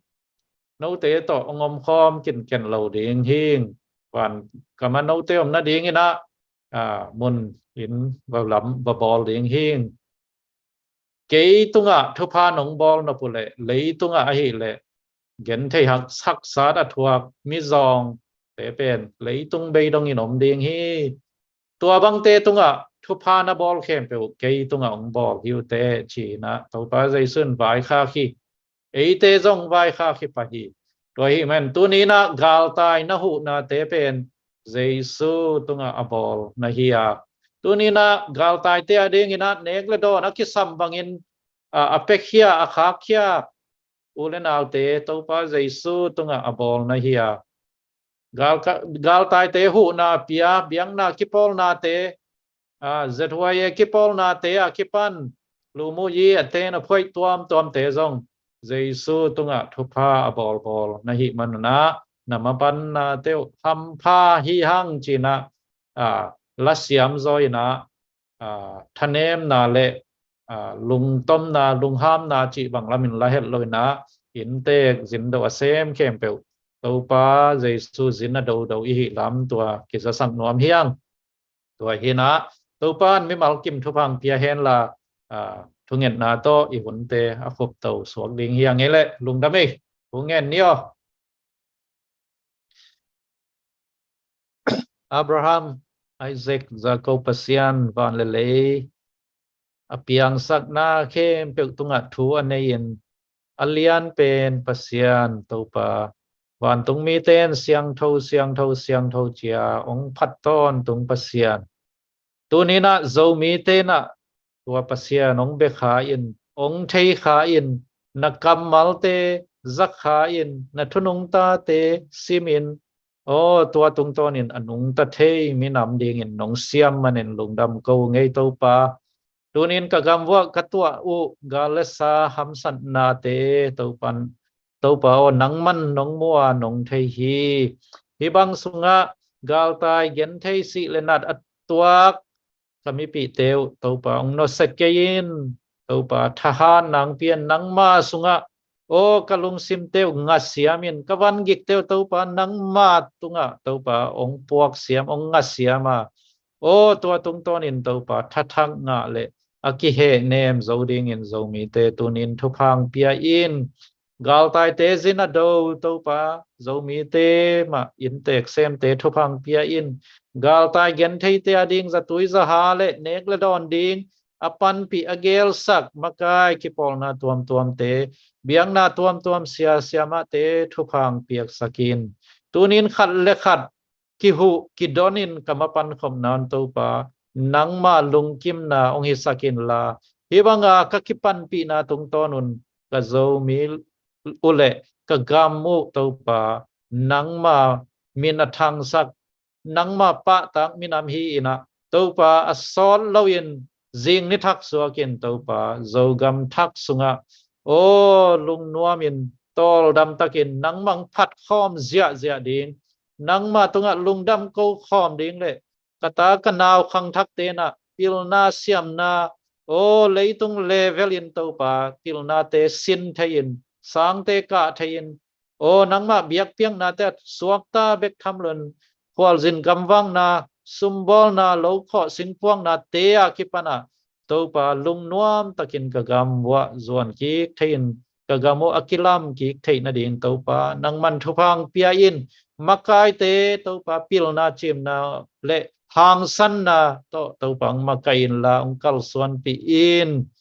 note tawh hong omkhawm kinken lo ding hing. Van gam ah note om nading in ah, a, mun inn va lam va bawl ding hing. Kei tungah thupha nong bawl nop uh leh, leitungah ahih leh genthei hak, haksat a thuak mizawngte pen leitung beidong in om ding hi. Tua bangte tungah thupha na bawl khempeuh kei tungah hong bawl hi uh teh ci-in ah Topa Jesu in vaikhak hi. Eite zong vaikhak hi pah hi. Tua ahih man tuni in ah galtai na huhnate pen Jesu tungah a bawl na hi a, tuni in ah galtaite a ding in ah nek le dawn a kisam bangin, a, a pekhia, a khakkhia u le naute Topa Jesu tungah a bawl na hi a, gal ka, galtaite huhna pia, biakna kipawlnate, a, Z Y A kipawlnate a kipan, Lu Mu Yi a ten a phuaih tuamtuamte zong Jesu tungah thupha a bawlbawl na hih manun ah, na mapannate uh hampha hi hang ci-in ah, a, lasiam zaw in ah, a, thanemna le, aa, lungtomna, lunghamna cih bang lamin la het lo in ah, inntek zin do a sem khempeuh Topa Jesu zin a dodo i hih lam tua kizasak nuam hi ing. Tua hi in ah, Topa in mimal kim thupha hong pia hen la, aa, thungetna tawh i hunte a khupto suak ding hi ing ei leh, lungdam ei. Thu ngen ni aw. Abraham, Isaac, Jacob Pasian, van le lei a piangsakna khempeuh tungah thu a nei in, a lian pen Pasian Topa, vantung mite in siangtho, siangtho, siangtho ci-a hong phat tawntung Pasian. Tuni in ah Zomite in ah tua Pasian hong bia kha in, hong thei kha in, na kammalte za kha in, na thunungtate sim in, aw, tua tungtawnin a nungta thei minam dingin nong siam manin lungdam ko ung ei Topa. Tuni in ka gam vuah ka tuah uh gal le sa hamsatnate Topa in, Topa aw, nangman nong mu a nong thei hi. Hih bang sungah galtai, genthei, sih le nat a tuak ka mipihte uh Topa hong nusia kei in. Topa, thahatna hong pia in, nangma sungah aw, ka lungsimte uh ngasiam in, ka vangikte uh Topa nangma tungah Topa hong puaksiam, hong ngasiam a, aw, tua tungtawnin Topa thathak ngah le a kihehnem zo dingin Zomite tuni in thupha hong pia in. Galtaite zin a do Topa, Zomite mah inntek semte thupha hong pia in. Galtai gentheite a ding zatui zaha le nek le dawn ding a panpih a gelsak makai kipawlna tuamtuamte, biakna tuamtuam siasia mahte thupha hong piaksak in. Tuni in khat le khat kihuh kidonin ka mapan khopna un Topa, nangma lungkimna hong hisak inla, hih banga ka kipanpihna tungtawn un ka Zomi uh le ka gam uh Topa, nangma min a thangsak, nangma pahtak minam hi in ah Topa, a sawt loin zing ni thak suakin Topa, Zogam thak sungah aw, lungnuamin tawldam takin nangmah hong phat khawm ziahziah ding, nangma tungah lungdam ko khawm ding le ka ta ka nau khangthakte in ah pilna siamna, aw, leitung level in Topa pilnate sin thei in, sangte kah thei in, aw, nangmah biakpiaknate a suakta bek tham loin khualzin gamvakna, sumbawlna, lokhawh singpuaknate a kipan ah Topa, lungnuam takin ka gam uah zuan kik thei in, ka gam uh a kilam kik theih nading Topa, nangman thupha hong pia in. Makaite Topa, pilna cimna le hangsanna tawh Topa hong makaih inla hong kalsuanpih in.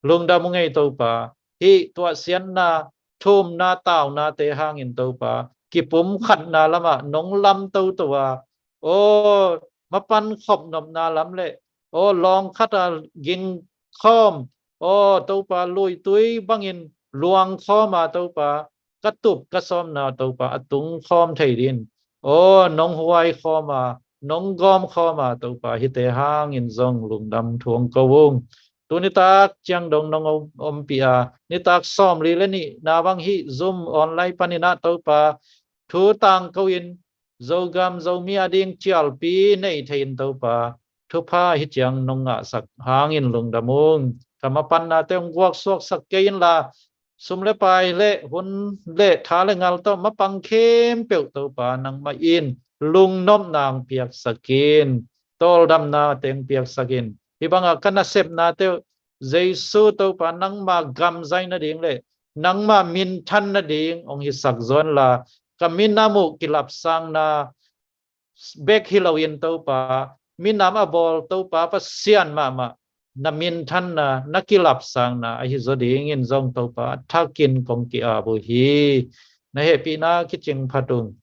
Lungdam ung ei Topa, hih tuahsiatna, thumna, taunate hangin Topa, kipumkhatna lamah nong lam toto a, aw, mapan khop nopna lam le, aw, lawng khat a ging khawm, aw, Topa, luitui bangin luang khawm a Topa, ka tup ka sawmna Topa a tung khawm thei dingin, aw, nong huai khawm a, nong gawm khawm a Topa, hihte hangin zong lungdam thu hong ko ung. Tu nitak ciang dong nong om, ompih a, nitak sawmli le nihna bang hih Zoom online panin ah Topa, thu tangko in Zogam Zomi a ding cialpi nei thei in Topa, thupha hih ciang nong ngahsak hangin lungdam ung. Ka mapannate hong guaksuaksak kei inla, sum le pai le hun le tha le ngal tawh mapang khempeuh Topa nangmah in lungnopna hong piaksak in, tawldamna teng piaksak in. Hih bangah ka nasepnate uh Jesu Topa nangma gam zai nading le nangma minthan nading hong hisak zaw inla, ka minam uh kilapsangna bek hi loin Topa, minam a bawl Topa Pasian mahmah na minthanna, na kilapsangna ahi zaw dingin zong Topa, a thakin kong ki-ap uh hi. Na hehpihna kicing phat ung.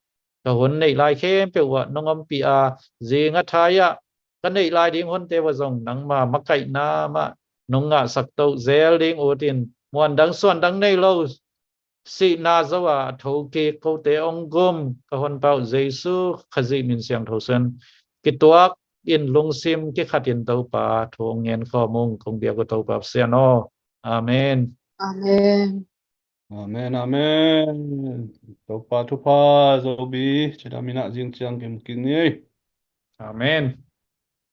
Ka hun neih lai khempeuh uah nong ompih a, zing a thai ah ka neih lai ding hunte uah zong nangma makaihna mah nong ngahsak to zel ding ut in, muan dang suan dang nei lo, sihna zo a thokik kote hong gum ka Honpa uh Jesu Khazih min siangtho suangin kituak in lungsim kikhat in Topa thu hong ngen khawm ung, kong biak uh Topa Pasian aw. Amen. Amen. Amen, amen. Topa thupha Zomi cidam in ah zing ciang kimu kik ni. Amen.